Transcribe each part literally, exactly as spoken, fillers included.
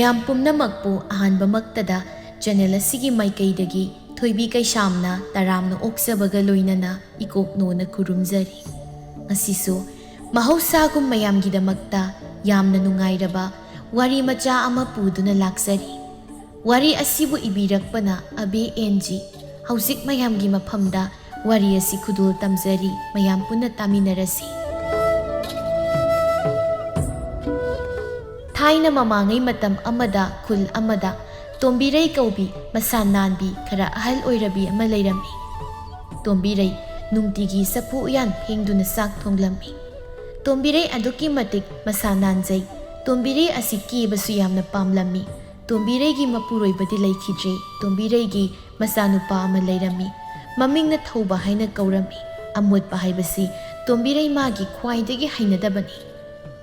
ꯃꯌꯥꯝ ꯄꯨꯝꯅꯃꯛꯄꯨ ꯑꯍꯥꯟꯕꯃꯛꯇꯗ ꯆꯦꯅꯦꯜ ꯑꯁꯤꯒꯤ ꯃꯥꯏꯀꯩꯗꯒꯤ ꯊꯣꯏꯕꯤ ꯀꯩꯁꯥꯝꯅ ꯇꯔꯥꯝꯅ ꯑꯣꯛꯆꯕꯒ ꯂꯣꯏꯅꯅ ꯏꯀꯣꯛꯅꯣꯅ ꯈꯨꯔꯨꯝꯖꯔꯤ꯫ ꯉꯁꯤꯁꯨ ꯃꯍꯧꯁꯥꯒꯨꯝ ꯃꯌꯥꯝꯒꯤꯗꯃꯛꯇ ꯌꯥꯝꯅ ꯅꯨꯡꯉꯥꯏꯔꯕ ꯋꯥꯔꯤ ꯃꯆꯥ ꯑꯃ ꯄꯨꯗꯨꯅ ꯂꯥꯛꯆꯔꯤ꯫ ꯋꯥꯔꯤ ꯑꯁꯤꯕꯨ ꯏꯕꯤꯔꯛꯄꯅ ꯑꯕꯦ ꯑꯦꯟ ꯖꯤ꯫ ꯍꯧꯖꯤꯛ ꯃꯌꯥꯝꯒꯤ ꯃꯐꯝꯗ ꯋꯥꯔꯤ ꯑꯁꯤ ꯈꯨꯗꯣꯜ ꯇꯝꯖꯔꯤ, ꯃꯌꯥꯝ ꯄꯨꯟꯅ ꯇꯥꯃꯤꯟꯅꯔꯁꯤ꯫ ꯊꯥꯏꯅ ꯃꯃꯥꯡꯉꯩ ꯃꯇꯝ ꯑꯃꯗ ꯈꯨꯜ ꯑꯃꯗ ꯇꯣꯝꯕꯤꯔꯩ ꯀꯧꯕꯤ ꯃꯁꯥ ꯅꯥꯟꯕꯤ ꯈꯔ ꯑꯍꯜ ꯑꯣꯏꯔꯕꯤ ꯑꯃ ꯂꯩꯔꯝꯃꯤ꯫ ꯇꯣꯝꯕꯤꯔꯩ ꯅꯨꯡꯇꯤꯒꯤ ꯆꯐꯨ ꯎꯌꯥꯟ ꯐꯦꯡꯗꯨꯅ ꯆꯥꯛ ꯊꯣꯡꯂꯝꯃꯤ꯫ ꯇꯣꯝꯕꯤꯔꯩ ꯑꯗꯨꯛꯀꯤ ꯃꯇꯤꯛ ꯃꯁꯥ ꯅꯥꯟꯖꯩ꯫ ꯇꯣꯝꯕꯤꯔꯩ ꯑꯁꯤ ꯀꯦꯕꯁꯨ ꯌꯥꯝꯅ ꯄꯥꯝꯂꯝꯃꯤ꯫ ꯇꯣꯝꯕꯤꯔꯩꯒꯤ ꯃꯄꯨꯔꯣꯏꯕꯗꯤ ꯂꯩꯈꯤꯗ꯭ꯔꯦ꯫ ꯇꯣꯝꯕꯤꯔꯩꯒꯤ ꯃꯆꯥꯅꯨꯄꯥ ꯑꯃ ꯂꯩꯔꯝꯃꯤ꯫ ꯃꯃꯤꯡꯅ ꯊꯧꯕ ꯍꯥꯏꯅ ꯀꯧꯔꯝꯃꯤ꯫ ꯑꯃꯣꯠꯄ ꯍꯥꯏꯕꯁꯤ ꯇꯣꯝꯕꯤꯔꯩ ꯃꯥꯒꯤ ꯈ꯭ꯋꯥꯏꯗꯒꯤ ꯍꯩꯅꯗꯕꯅꯤ꯫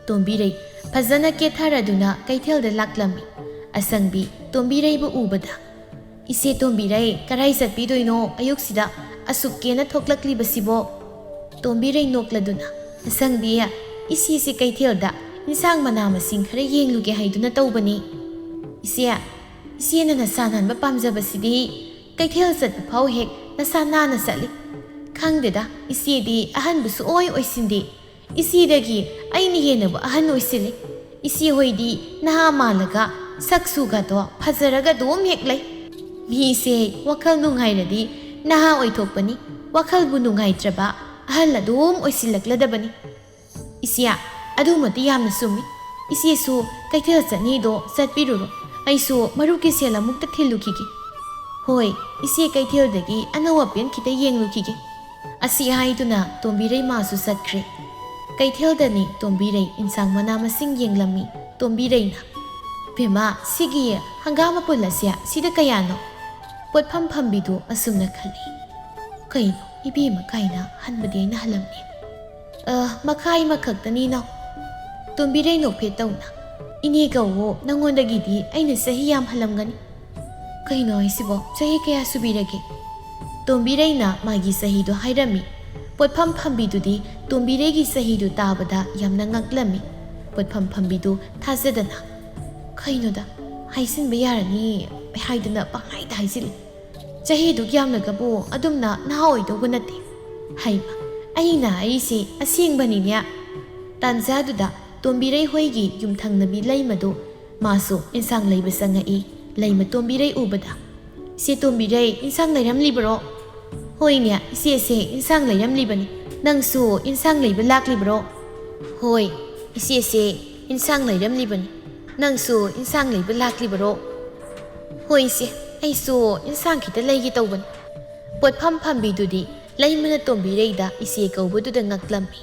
ꯇꯣꯝꯕꯤꯔꯩ ꯐꯖꯅ ꯀꯦꯊꯔꯗꯨꯅ ꯀꯩꯊꯦꯜꯗ ꯂꯥꯛꯂꯝꯃꯤ꯫ ꯑꯁꯪꯕꯤ ꯇꯣꯝꯕꯤꯔꯩꯕꯨ ꯎꯕꯗ, "ꯏꯆꯦ ꯇꯣꯝꯕꯤꯔꯩ, ꯀꯔꯥꯏ ꯆꯠꯄꯤꯗꯣꯏꯅꯣ ꯑꯌꯨꯛꯁꯤꯗ ꯑꯁꯨꯛ ꯀꯦꯅ ꯊꯣꯛꯂꯛꯂꯤꯕꯁꯤꯕꯣ?" ꯇꯣꯝꯕꯤꯔꯩ ꯅꯣꯛꯂꯗꯨꯅ, "ꯑꯁꯪꯕꯤ, ꯏꯆꯦꯁꯤ ꯀꯩꯊꯦꯜꯗ ꯏꯟꯁꯥꯡ ꯃꯅꯥ ꯃꯁꯤꯡ ꯈꯔ ꯌꯦꯡꯂꯨꯒꯦ ꯍꯥꯏꯗꯨꯅ ꯇꯧꯕꯅꯤ꯫ ꯏꯆꯦ, ꯏꯆꯦꯅ ꯅꯁꯥ ꯅꯥꯟꯕ ꯄꯥꯝꯖꯕꯁꯤꯗꯤ ꯀꯩꯊꯦꯜ ꯆꯠꯄ ꯐꯥꯎ ꯍꯦꯛ ꯅꯁꯥ ꯅꯥꯟꯅ ꯆꯠꯂꯤ꯫ ꯈꯪꯗꯦꯗ, ꯏꯆꯦꯗꯤ ꯑꯍꯟꯕꯨꯁꯨ ꯑꯣꯏ ꯑꯣꯏꯁꯤꯟꯗꯦ꯫ ꯏꯆꯦꯗꯒꯤ ꯑꯩꯅ ꯍꯦꯟꯅꯕꯨ ꯑꯍꯟ ꯑꯣꯏꯁꯤꯜꯂꯤ꯫ ꯏꯆꯦ ꯍꯣꯏꯗꯤ ꯅꯍꯥ ꯃꯥꯜꯂꯒ ꯁꯛꯁꯨꯒꯗꯣ ꯐꯖꯔꯒ ꯑꯗꯨꯝ ꯍꯦꯛ ꯂꯩ꯫ ꯃꯤꯁꯦ ꯋꯥꯈꯜ ꯅꯨꯡꯉꯥꯏꯔꯗꯤ ꯅꯍꯥ ꯑꯣꯏꯊꯣꯛꯄꯅꯤ, ꯋꯥꯈꯜꯕꯨ ꯅꯨꯡꯉꯥꯏꯇ꯭ꯔꯕ ꯑꯍꯜ ꯑꯗꯨꯝ ꯑꯣꯏꯁꯤꯜꯂꯛꯂꯗꯕꯅꯤ꯫" "ꯏꯆꯦ, ꯑꯗꯨꯃꯗꯤ ꯌꯥꯝꯅ ꯆꯨꯝꯃꯤ꯫ ꯏꯆꯦꯁꯨ ꯀꯩꯊꯦꯜ ꯆꯠꯅꯤꯗꯣ ꯆꯠꯄꯤꯔꯨꯔꯣ꯫ ꯑꯩꯁꯨ ꯃꯔꯨꯞꯀꯤ ꯁꯦꯜ ꯑꯃꯨꯛꯇ ꯊꯤꯜꯂꯨꯈꯤꯒꯦ꯫" "ꯍꯣꯏ, ꯏꯆꯦ ꯀꯩꯊꯦꯜꯗꯒꯤ ꯑꯅꯧ ꯑꯄꯦꯟ ꯈꯤꯇ ꯌꯦꯡꯂꯨꯈꯤꯒꯦ꯫" ꯑꯁꯤ ꯍꯥꯏꯗꯨꯅ ꯇꯣꯝꯕꯤꯔꯩ ꯃꯥꯁꯨ ꯆꯠꯈ꯭ꯔꯦ꯫ ꯀꯩꯊꯦꯜꯗꯅꯤ ꯇꯣꯝꯕꯤꯔꯩ ꯏꯟꯁꯥꯡ ꯃꯅꯥ ꯃꯁꯤꯡ ꯌꯦꯡꯂꯝꯃꯤ꯫ ꯇꯣꯝꯕꯤꯔꯩꯅ, "ꯕꯦꯝꯃ, ꯁꯤꯒꯤ ꯍꯪꯒꯥꯝ ꯃꯄꯨꯜ ꯑꯁꯦ ꯁꯤꯗ ꯀꯌꯥꯅꯣ?" ꯄꯣꯠꯐꯝ ꯐꯝꯕꯤꯗꯨ ꯑꯁꯨꯝꯅ ꯈꯜꯂꯤ, "ꯀꯩꯅꯣ, ꯏꯕꯦꯝꯃ ꯀꯥꯏꯅ ꯍꯟꯕꯗꯤ ꯑꯩꯅ ꯍꯜꯂꯝꯅꯤ꯫ ꯑ, ꯃꯈꯥꯏ ꯑꯃꯈꯛꯇꯅꯤꯅꯣ꯫" ꯇꯣꯝꯕꯤꯔꯩ ꯅꯣꯛꯐꯦꯠ ꯇꯧꯅ, "ꯏꯅꯦ ꯀꯧꯋꯣ, ꯅꯪꯉꯣꯟꯗꯒꯤꯗꯤ ꯑꯩꯅ ꯆꯍꯤ ꯌꯥꯝ ꯍꯜꯂꯝꯒꯅꯤ꯫" "ꯀꯩꯅꯣ ꯍꯥꯏꯁꯤꯕꯣ? ꯆꯍꯤ ꯀꯌꯥ ꯁꯨꯕꯤꯔꯒꯦ?" ꯇꯣꯝꯕꯤꯔꯩꯅ ꯃꯥꯒꯤ ꯆꯍꯤꯗꯨ ꯍꯥꯏꯔꯝꯃꯤ꯫ ꯄꯣꯠꯐꯝ ꯐꯝꯕꯤꯗꯨꯗꯤ ꯇꯣꯝꯕꯤꯔꯩꯒꯤ ꯆꯍꯤꯗꯨ ꯇꯥꯕꯗ ꯌꯥꯝꯅ ꯉꯛꯂꯝꯃꯤ꯫ ꯄꯣꯠꯐꯝ ꯐꯝꯕꯤꯗꯨ ꯊꯥꯖꯗꯅ, "ꯀꯩꯅꯣꯗ, ꯍꯥꯏꯖꯤꯟꯕ ꯌꯥꯔꯅꯤ ꯍꯥꯏꯗꯨꯅ ꯄꯪꯍꯥꯏꯗ ꯍꯥꯏꯖꯤꯜꯂꯤ꯫ ꯆꯍꯤꯗꯨ ꯌꯥꯝꯂꯒꯕꯨ ꯑꯗꯨꯝꯅ ꯅꯍꯥ ꯑꯣꯏꯗꯧꯕ ꯅꯠꯇꯦ꯫ ꯍꯩꯃ, ꯑꯩꯅ ꯑꯩꯁꯦ ꯑꯁꯦꯡꯕꯅꯤꯅꯦ!" ꯇꯥꯟꯖꯥꯗꯨꯗ ꯇꯣꯝꯕꯤꯔꯩ ꯍꯣꯏꯒꯤ ꯌꯨꯝꯊꯪꯅꯕꯤ ꯂꯩꯃꯗꯨ ꯃꯥꯁꯨ ꯏꯟꯁꯥꯡ ꯂꯩꯕ ꯆꯪꯉꯛꯏ꯫ ꯂꯩꯃ ꯇꯣꯝꯕꯤꯔꯩ ꯎꯕꯗ, "ꯏꯆꯦ ꯇꯣꯝꯕꯤꯔꯩ, ꯏꯟꯁꯥꯡ ꯂꯩꯔꯝꯂꯤꯕꯔꯣ?" "ꯍꯣꯏꯅꯦ, ꯏꯆꯦꯁꯦ ꯏꯟꯁꯥꯡ ꯂꯩꯔꯝꯂꯤꯕꯅꯤ꯫ ꯅꯪꯁꯨ ꯏꯟꯁꯥꯡ ꯂꯩꯕ ꯂꯥꯛꯂꯤꯕꯔꯣ?" "ꯍꯣꯏ, ꯏꯆꯦꯁꯦ ꯏꯟꯁꯥꯡ ꯂꯩꯔꯝꯂꯤꯕꯅꯤ꯫ ꯅꯪꯁꯨ ꯏꯟꯁꯥꯡ ꯂꯩꯕ ꯂꯥꯛꯂꯤꯕꯔꯣ?" "ꯍꯣꯏ ꯏꯆꯦ, ꯑꯩꯁꯨ ꯏꯟꯁꯥꯡ ꯈꯤꯇ ꯂꯩꯒꯦ ꯇꯧꯕꯅꯤ꯫" ꯄꯣꯠꯐꯝ ꯐꯝꯕꯤꯗꯨꯗꯤ ꯂꯩꯃꯅ ꯇꯣꯝꯕꯤꯔꯩꯗ ꯏꯆꯦ ꯀꯧꯕꯗꯨꯗ ꯉꯛꯂꯝꯃꯤ꯫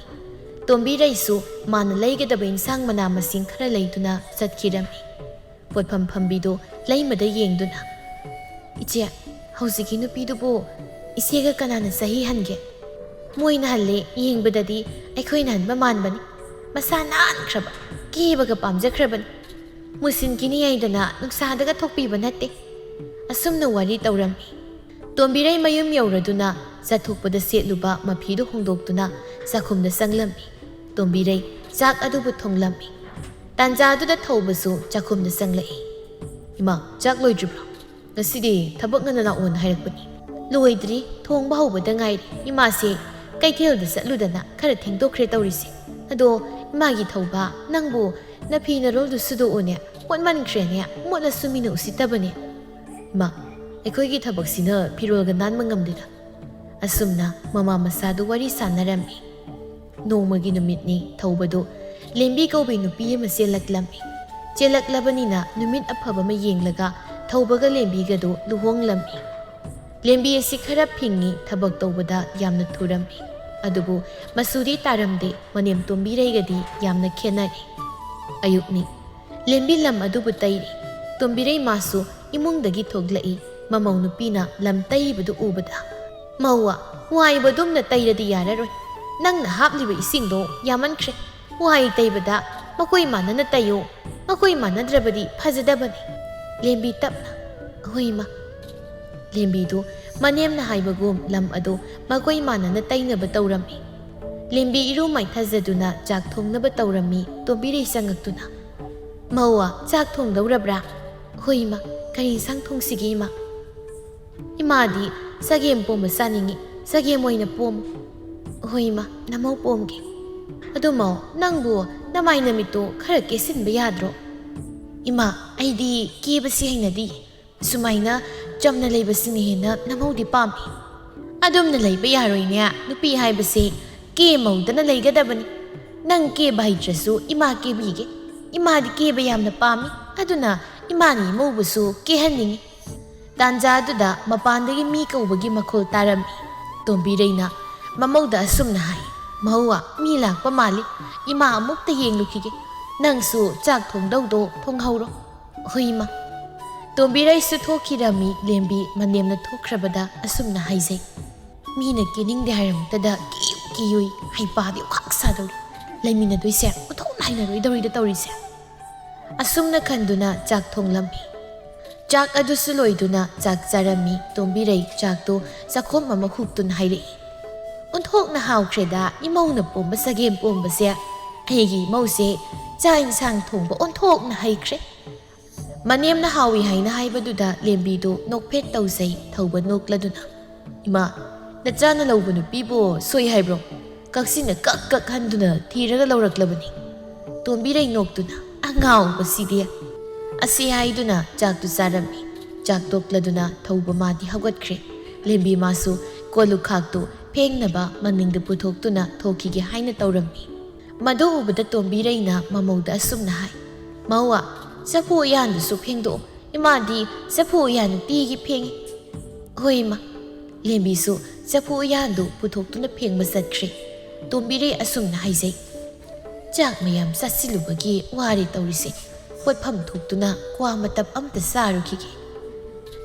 ꯇꯣꯝꯕꯤꯔꯩꯁꯨ ꯃꯥꯅ ꯂꯩꯒꯗꯕ ꯏꯟꯁꯥꯡ ꯃꯅꯥ ꯃꯁꯤꯡ ꯈꯔ ꯂꯩꯗꯨꯅ ꯆꯠꯈꯤꯔꯝꯃꯤ꯫ ꯄꯣꯠꯐꯝ ꯐꯝꯕꯤꯗꯨ ꯂꯩꯃꯗ ꯌꯦꯡꯗꯨꯅ, "ꯏꯆꯦ, ꯍꯧꯖꯤꯛꯀꯤ ꯅꯨꯄꯤꯗꯨꯕꯨ ꯏꯆꯦꯒ ꯀꯅꯥꯅ ꯆꯍꯤ ꯍꯟꯒꯦ?" "ꯃꯣꯏꯅ ꯍꯜꯂꯦ, ꯌꯦꯡꯕꯗꯗꯤ ꯑꯩꯈꯣꯏꯅ ꯍꯟꯕ ꯃꯥꯟꯕꯅꯤ꯫ ꯃꯁꯥ ꯅꯥꯟꯈ꯭ꯔꯕ, ꯀꯦꯕꯒ ꯄꯥꯝꯖꯈ꯭ꯔꯕꯅꯤ꯫ ꯃꯨꯁꯤꯟꯈꯤꯅꯤ ꯍꯥꯏꯗꯅ ꯅꯨꯡꯁꯥꯗꯒ ꯊꯣꯛꯄꯤꯕ ꯅꯠꯇꯦ꯫" ꯑꯁꯨꯝꯅ ꯋꯥꯔꯤ ꯇꯧꯔꯝꯃꯤ꯫ ꯇꯣꯝꯕꯤꯔꯩ ꯃꯌꯨꯝ ꯌꯧꯔꯗꯨꯅ ꯆꯠꯊꯣꯛꯄꯗ ꯁꯦꯠꯂꯨꯕ ꯃꯐꯤꯗꯨ ꯍꯣꯡꯗꯣꯛꯇꯨꯅ ꯆꯥꯛꯈꯨꯝꯗ ꯆꯪꯂꯝꯃꯤ꯫ ꯇꯣꯝꯕꯤꯔꯩ ꯆꯥꯛ ꯑꯗꯨꯕꯨ ꯊꯣꯡꯂꯝꯃꯤ꯫ ꯇꯥꯟꯖꯥꯗꯨꯗ ꯊꯧꯕꯁꯨ ꯆꯥꯛꯈꯨꯝꯗ ꯆꯪꯂꯛꯏ꯫ "ꯏꯃꯥ, ꯆꯥꯛ ꯂꯣꯏꯗ꯭ꯔꯤꯕ꯭ꯔꯣ? ꯉꯁꯤꯗꯤ ꯊꯕꯛ ꯉꯟꯅ ꯂꯥꯛꯑꯣꯅ ꯍꯥꯏꯔꯛꯄꯅꯤ꯫" "ꯂꯣꯏꯗ꯭ꯔꯤ, ꯊꯣꯡꯕ ꯍꯧꯕꯗ ꯉꯥꯏꯔꯤ꯫ ꯏꯃꯥꯁꯦ ꯀꯩꯊꯦꯜꯗ ꯆꯠꯂꯨꯗꯅ ꯈꯔ ꯊꯦꯡꯗꯣꯛꯈ꯭ꯔꯦ ꯇꯧꯔꯤꯁꯦ꯫ ꯑꯗꯣ ꯏꯃꯥꯒꯤ ꯊꯧꯕ, ꯅꯪꯕꯨ ꯅꯐꯤ ꯅꯔꯣꯜꯗꯨ ꯁꯨꯗꯣꯛꯎꯅꯦ, ꯃꯣꯠꯃꯟꯈ꯭ꯔꯦꯅꯦ, ꯃꯣꯠꯂꯁꯨ ꯃꯤꯅ ꯎꯁꯤꯠꯇꯕꯅꯦ꯫" "ꯏꯃꯥ, ꯑꯩꯈꯣꯏꯒꯤ ꯊꯕꯛꯁꯤꯅ ꯐꯤꯔꯣꯜꯒ ꯅꯥꯟꯕ ꯉꯝꯗꯦꯗ꯫" ꯑꯁꯨꯝꯅ ꯃꯃꯥ ꯃꯆꯥꯗꯨ ꯋꯥꯔꯤ ꯁꯥꯟꯅꯔꯝꯃꯤ꯫ ꯅꯣꯡꯃꯒꯤ ꯅꯨꯃꯤꯠꯅꯤ꯫ ꯊꯧꯕꯗꯨ ꯂꯦꯝꯕꯤ ꯀꯧꯕꯤ ꯅꯨꯄꯤ ꯑꯃ ꯆꯦꯜꯂꯛꯂꯝꯃꯤ꯫ ꯆꯦꯜꯂꯛꯂꯕꯅꯤꯅ ꯅꯨꯃꯤꯠ ꯑꯐꯕ ꯑꯃ ꯌꯦꯡꯂꯒ ꯊꯧꯕꯒ ꯂꯦꯝꯕꯤꯒꯗꯨ ꯂꯨꯍꯣꯡꯂꯝꯃꯤ꯫ ꯂꯦꯝꯕꯤ ꯑꯁꯤ ꯈꯔ ꯐꯤꯡꯉꯤ, ꯊꯕꯛ ꯇꯧꯕꯗ ꯌꯥꯝꯅ ꯊꯨꯔꯝꯃꯤ꯫ ꯑꯗꯨꯕꯨ ꯃꯆꯨꯗꯤ ꯇꯥꯔꯝꯗꯦ, ꯃꯅꯦꯝ ꯇꯣꯝꯕꯤꯔꯩꯒꯗꯤ ꯌꯥꯝꯅ ꯈꯦꯠꯅꯔꯦ꯫ ꯑꯌꯨꯛꯅꯤ꯫ ꯂꯦꯝꯕꯤ ꯂꯝ ꯑꯗꯨꯕꯨ ꯇꯩꯔꯤ꯫ ꯇꯣꯝꯕꯤꯔꯩ ꯃꯥꯁꯨ ꯏꯃꯨꯡꯗꯒꯤ ꯊꯣꯛꯂꯛꯏ꯫ ꯃꯃꯧ ꯅꯨꯄꯤꯅ ꯂꯝ ꯇꯩꯕꯗꯨ ꯎꯕꯗ, "ꯃꯧꯋꯥ, ꯋꯥꯏꯕꯗꯨꯝꯅ ꯇꯩꯔꯗꯤ ꯌꯥꯔꯔꯣꯏ꯫ ꯅꯪꯅ ꯍꯥꯞꯂꯤꯕ ꯏꯁꯤꯡꯗꯣ ꯌꯥꯝꯃꯟꯈ꯭ꯔꯦ꯫ ꯋꯥꯏ ꯇꯩꯕꯗ ꯃꯈꯣꯏ ꯃꯥꯟꯅꯅ ꯇꯩꯌꯨ꯫ ꯃꯈꯣꯏ ꯃꯥꯟꯅꯗ꯭ꯔꯕꯗꯤ ꯐꯖꯗꯕꯅꯤ꯫" ꯂꯦꯝꯕꯤ ꯇꯞꯅ, "ꯍꯣꯏ, ꯏꯃꯥ꯫" ꯂꯦꯝꯕꯤꯗꯨ ꯃꯅꯦꯝꯅ ꯍꯥꯏꯕꯒꯨꯝ ꯂꯝ ꯑꯗꯨ ꯃꯈꯣꯏ ꯃꯥꯟꯅꯅ ꯇꯩꯅꯕ ꯇꯧꯔꯝꯃꯤ꯫ ꯂꯦꯝꯕꯤ ꯏꯔꯨ ꯃꯥꯏꯊꯖꯗꯨꯅ ꯆꯥꯛ ꯊꯣꯡꯅꯕ ꯇꯧꯔꯝꯃꯤ꯫ ꯇꯣꯝꯕꯤꯔꯩ ꯆꯪꯉꯛꯇꯨꯅ, "ꯃꯧ, ꯆꯥꯛ ꯊꯣꯡꯗꯧꯔꯕ꯭ꯔꯥ?" "ꯍꯣꯏ ꯏꯃꯥ, ꯀꯔꯤ ꯏꯟꯁꯥꯡ ꯊꯣꯡꯁꯤꯒꯦ ꯏꯃꯥ?" "ꯏꯃꯥꯗꯤ ꯆꯒꯦꯝ ꯄꯣꯝꯕ ꯆꯥꯅꯤꯡꯉꯤ, ꯆꯒꯦꯝ ꯑꯣꯏꯅ ꯄꯣꯝꯃꯨ꯫" "ꯍꯣꯏ ꯏꯃꯥ, ꯅꯃꯧ ꯄꯣꯝꯒꯦ꯫" "ꯑꯗꯣ ꯃꯧ, ꯅꯪꯕꯨ ꯅꯃꯥꯏ ꯅꯃꯤꯠꯇꯣ ꯈꯔ ꯀꯦꯁꯤꯟꯕ ꯌꯥꯗ꯭ꯔꯣ?" "ꯏꯃꯥ, ꯑꯩꯗꯤ ꯀꯦꯕꯁꯤ ꯍꯩꯅꯗꯤꯌꯦ꯫ ꯁꯨꯃꯥꯏꯅ ꯆꯝꯅ ꯂꯩꯕꯁꯤꯅ ꯍꯦꯟꯅ ꯅꯃꯧꯗꯤ ꯄꯥꯝꯃꯤ꯫" "ꯑꯗꯨꯝꯅ ꯂꯩꯕ ꯌꯥꯔꯣꯏꯅꯦ, ꯅꯨꯄꯤ ꯍꯥꯏꯕꯁꯦ ꯀꯦ ꯃꯧꯗꯅ ꯂꯩꯒꯗꯕꯅꯤ꯫ ꯅꯪ ꯀꯦꯕ ꯍꯩꯇ꯭ꯔꯁꯨ ꯏꯃꯥ ꯀꯦꯕꯤꯒꯦ꯫ ꯏꯃꯥꯗꯤ ꯀꯦꯕ ꯌꯥꯝꯅ ꯄꯥꯝꯃꯤ, ꯑꯗꯨꯅ ꯏꯃꯥꯅ ꯏꯃꯧꯕꯨꯁꯨ ꯀꯦꯍꯟꯅꯤꯡꯉꯤ꯫" ꯇꯥꯟꯖꯥꯗꯨꯗ ꯃꯄꯥꯟꯗꯒꯤ ꯃꯤ ꯀꯧꯕꯒꯤ ꯃꯈꯣꯜ ꯇꯥꯔꯝꯃꯤ꯫ ꯇꯣꯝꯕꯤꯔꯩꯅ ꯃꯃꯧꯗ ꯑꯁꯨꯝꯅ ꯍꯥꯏ, "ꯃꯧ, ꯃꯤ ꯂꯥꯛꯄ ꯃꯥꯜꯂꯤ꯫ ꯏꯃꯥ ꯑꯃꯨꯛꯇ ꯌꯦꯡꯂꯨꯈꯤꯒꯦ꯫ ꯅꯪꯁꯨ ꯆꯥꯛ ꯊꯣꯡꯗꯧꯗꯣ ꯊꯣꯡꯍꯧꯔꯣ꯫" "ꯍꯣꯏ ꯏꯃꯥ꯫" ꯇꯣꯝꯕꯤꯔꯩꯁꯨ ꯊꯣꯛꯈꯤꯔꯝꯃꯤ꯫ ꯂꯦꯝꯕꯤ ꯃꯅꯦꯝꯅ ꯊꯣꯛꯈ꯭ꯔꯕꯗ ꯑꯁꯨꯝꯅ ꯍꯥꯏꯖꯩ, "ꯃꯤꯅ ꯀꯦꯅꯤꯡꯗꯦ ꯍꯥꯏꯔꯃꯛꯇꯗ ꯀꯦꯌꯨ ꯀꯦꯌꯨꯏ, ꯍꯩꯄꯥꯗꯤ ꯈꯥꯛ ꯁꯥꯗꯧꯔꯤ꯫ ꯂꯩꯃꯤꯟꯅꯗꯣꯏꯁꯦ ꯑꯣꯟꯊꯣꯛꯅ ꯍꯩꯅꯔꯣꯏꯗꯧꯔꯤꯗ ꯇꯧꯔꯤꯁꯦ꯫" ꯑꯁꯨꯝꯅ ꯈꯟꯗꯨꯅ ꯆꯥꯛ ꯊꯣꯡꯂꯝꯃꯤ꯫ ꯆꯥꯛ ꯑꯗꯨꯁꯨ ꯂꯣꯏꯗꯨꯅ ꯆꯥꯛ ꯆꯥꯔꯝꯃꯤ꯫ ꯇꯣꯝꯕꯤꯔꯩ ꯆꯥꯛꯇꯨ ꯆꯥꯛꯈꯣꯝ ꯑꯃ ꯍꯨꯛꯇꯨꯅ ꯍꯥꯏꯔꯛꯏ, "ꯑꯣꯟꯊꯣꯛꯅ ꯍꯥꯎꯈ꯭ꯔꯦꯗ ꯏꯃꯧꯅ ꯄꯣꯝꯕ ꯆꯒꯦꯝ ꯄꯣꯝꯕꯁꯦ꯫ ꯑꯩꯒꯤ ꯏꯃꯧꯁꯦ ꯆꯥꯛ ꯏꯟꯁꯥꯡ ꯊꯣꯡꯕ ꯑꯣꯟꯊꯣꯛꯅ ꯍꯩꯈ꯭ꯔꯦ꯫" ꯃꯅꯦꯝꯅ ꯍꯥꯎꯏ ꯍꯥꯏꯅ ꯍꯥꯏꯕꯗꯨꯗ ꯂꯦꯝꯕꯤꯗꯨ ꯅꯣꯛꯐꯦꯠ ꯇꯧꯖꯩ꯫ ꯊꯧꯕ ꯅꯣꯛꯂꯗꯨꯅ, "ꯏꯃꯥ, ꯅꯆꯥꯅ ꯂꯧꯕ ꯅꯨꯄꯤꯕꯨ ꯁꯣꯏ ꯍꯥꯏꯕ꯭ꯔꯣ? ꯀꯛꯆꯤꯡꯅ ꯀꯛ ꯀꯛ ꯍꯟꯗꯨꯅ ꯊꯤꯔꯒ ꯂꯧꯔꯛꯂꯕꯅꯤ꯫" ꯇꯣꯝꯕꯤꯔꯩ ꯅꯣꯛꯇꯨꯅ, "ꯑꯉꯥꯎꯕꯁꯤꯗꯤ!" ꯑꯁꯤ ꯍꯥꯏꯗꯨꯅ ꯆꯥꯛꯇꯨ ꯆꯥꯔꯝꯃꯤ꯫ ꯆꯥꯛ ꯇꯣꯛꯂꯗꯨꯅ ꯊꯧꯕ ꯃꯥꯗꯤ ꯍꯧꯒꯠꯈ꯭ꯔꯦ꯫ ꯂꯦꯝꯕꯤ ꯃꯥꯁꯨ ꯀꯣꯜꯂꯨꯈꯥꯛꯇꯨ ꯐꯦꯡꯅꯕ ꯃꯅꯤꯡꯗ ꯄꯨꯊꯣꯛꯇꯨꯅ ꯊꯣꯛꯈꯤꯒꯦ ꯍꯥꯏꯅ ꯇꯧꯔꯝꯃꯤ꯫ ꯃꯗꯨ ꯎꯕꯗ ꯇꯣꯝꯕꯤꯔꯩꯅ ꯃꯃꯧꯗ ꯑꯁꯨꯝꯅ ꯍꯥꯏ, "ꯃꯧ, ꯆꯐꯨ ꯎꯌꯥꯟꯗꯨꯁꯨ ꯐꯦꯡꯗꯣꯛꯑꯣ꯫ ꯏꯃꯥꯗꯤ ꯆꯐꯨ ꯎꯌꯥꯟ ꯅꯨꯡꯇꯤꯒꯤ ꯐꯦꯡꯉꯤ꯫" "ꯍꯣꯏ ꯏꯃꯥ꯫" ꯂꯦꯝꯕꯤꯁꯨ ꯆꯐꯨ ꯎꯌꯥꯟꯗꯨ ꯄꯨꯊꯣꯛꯇꯨꯅ ꯐꯦꯡꯕ ꯆꯠꯈ꯭ꯔꯦ꯫ ꯇꯣꯝꯕꯤꯔꯩ ꯑꯁꯨꯝꯅ ꯍꯥꯏꯖꯩ, "ꯆꯥꯛ ꯃꯌꯥꯝ ꯆꯥꯁꯤꯜꯂꯨꯕꯒꯤ ꯋꯥꯔꯦ ꯇꯧꯔꯤꯁꯦ꯫ ꯄꯣꯠꯐꯝ ꯊꯣꯛꯇꯨꯅ ꯀ꯭ꯋꯥ ꯃꯇꯞ ꯑꯝꯇ ꯆꯥꯔꯨꯈꯤꯒꯦ꯫"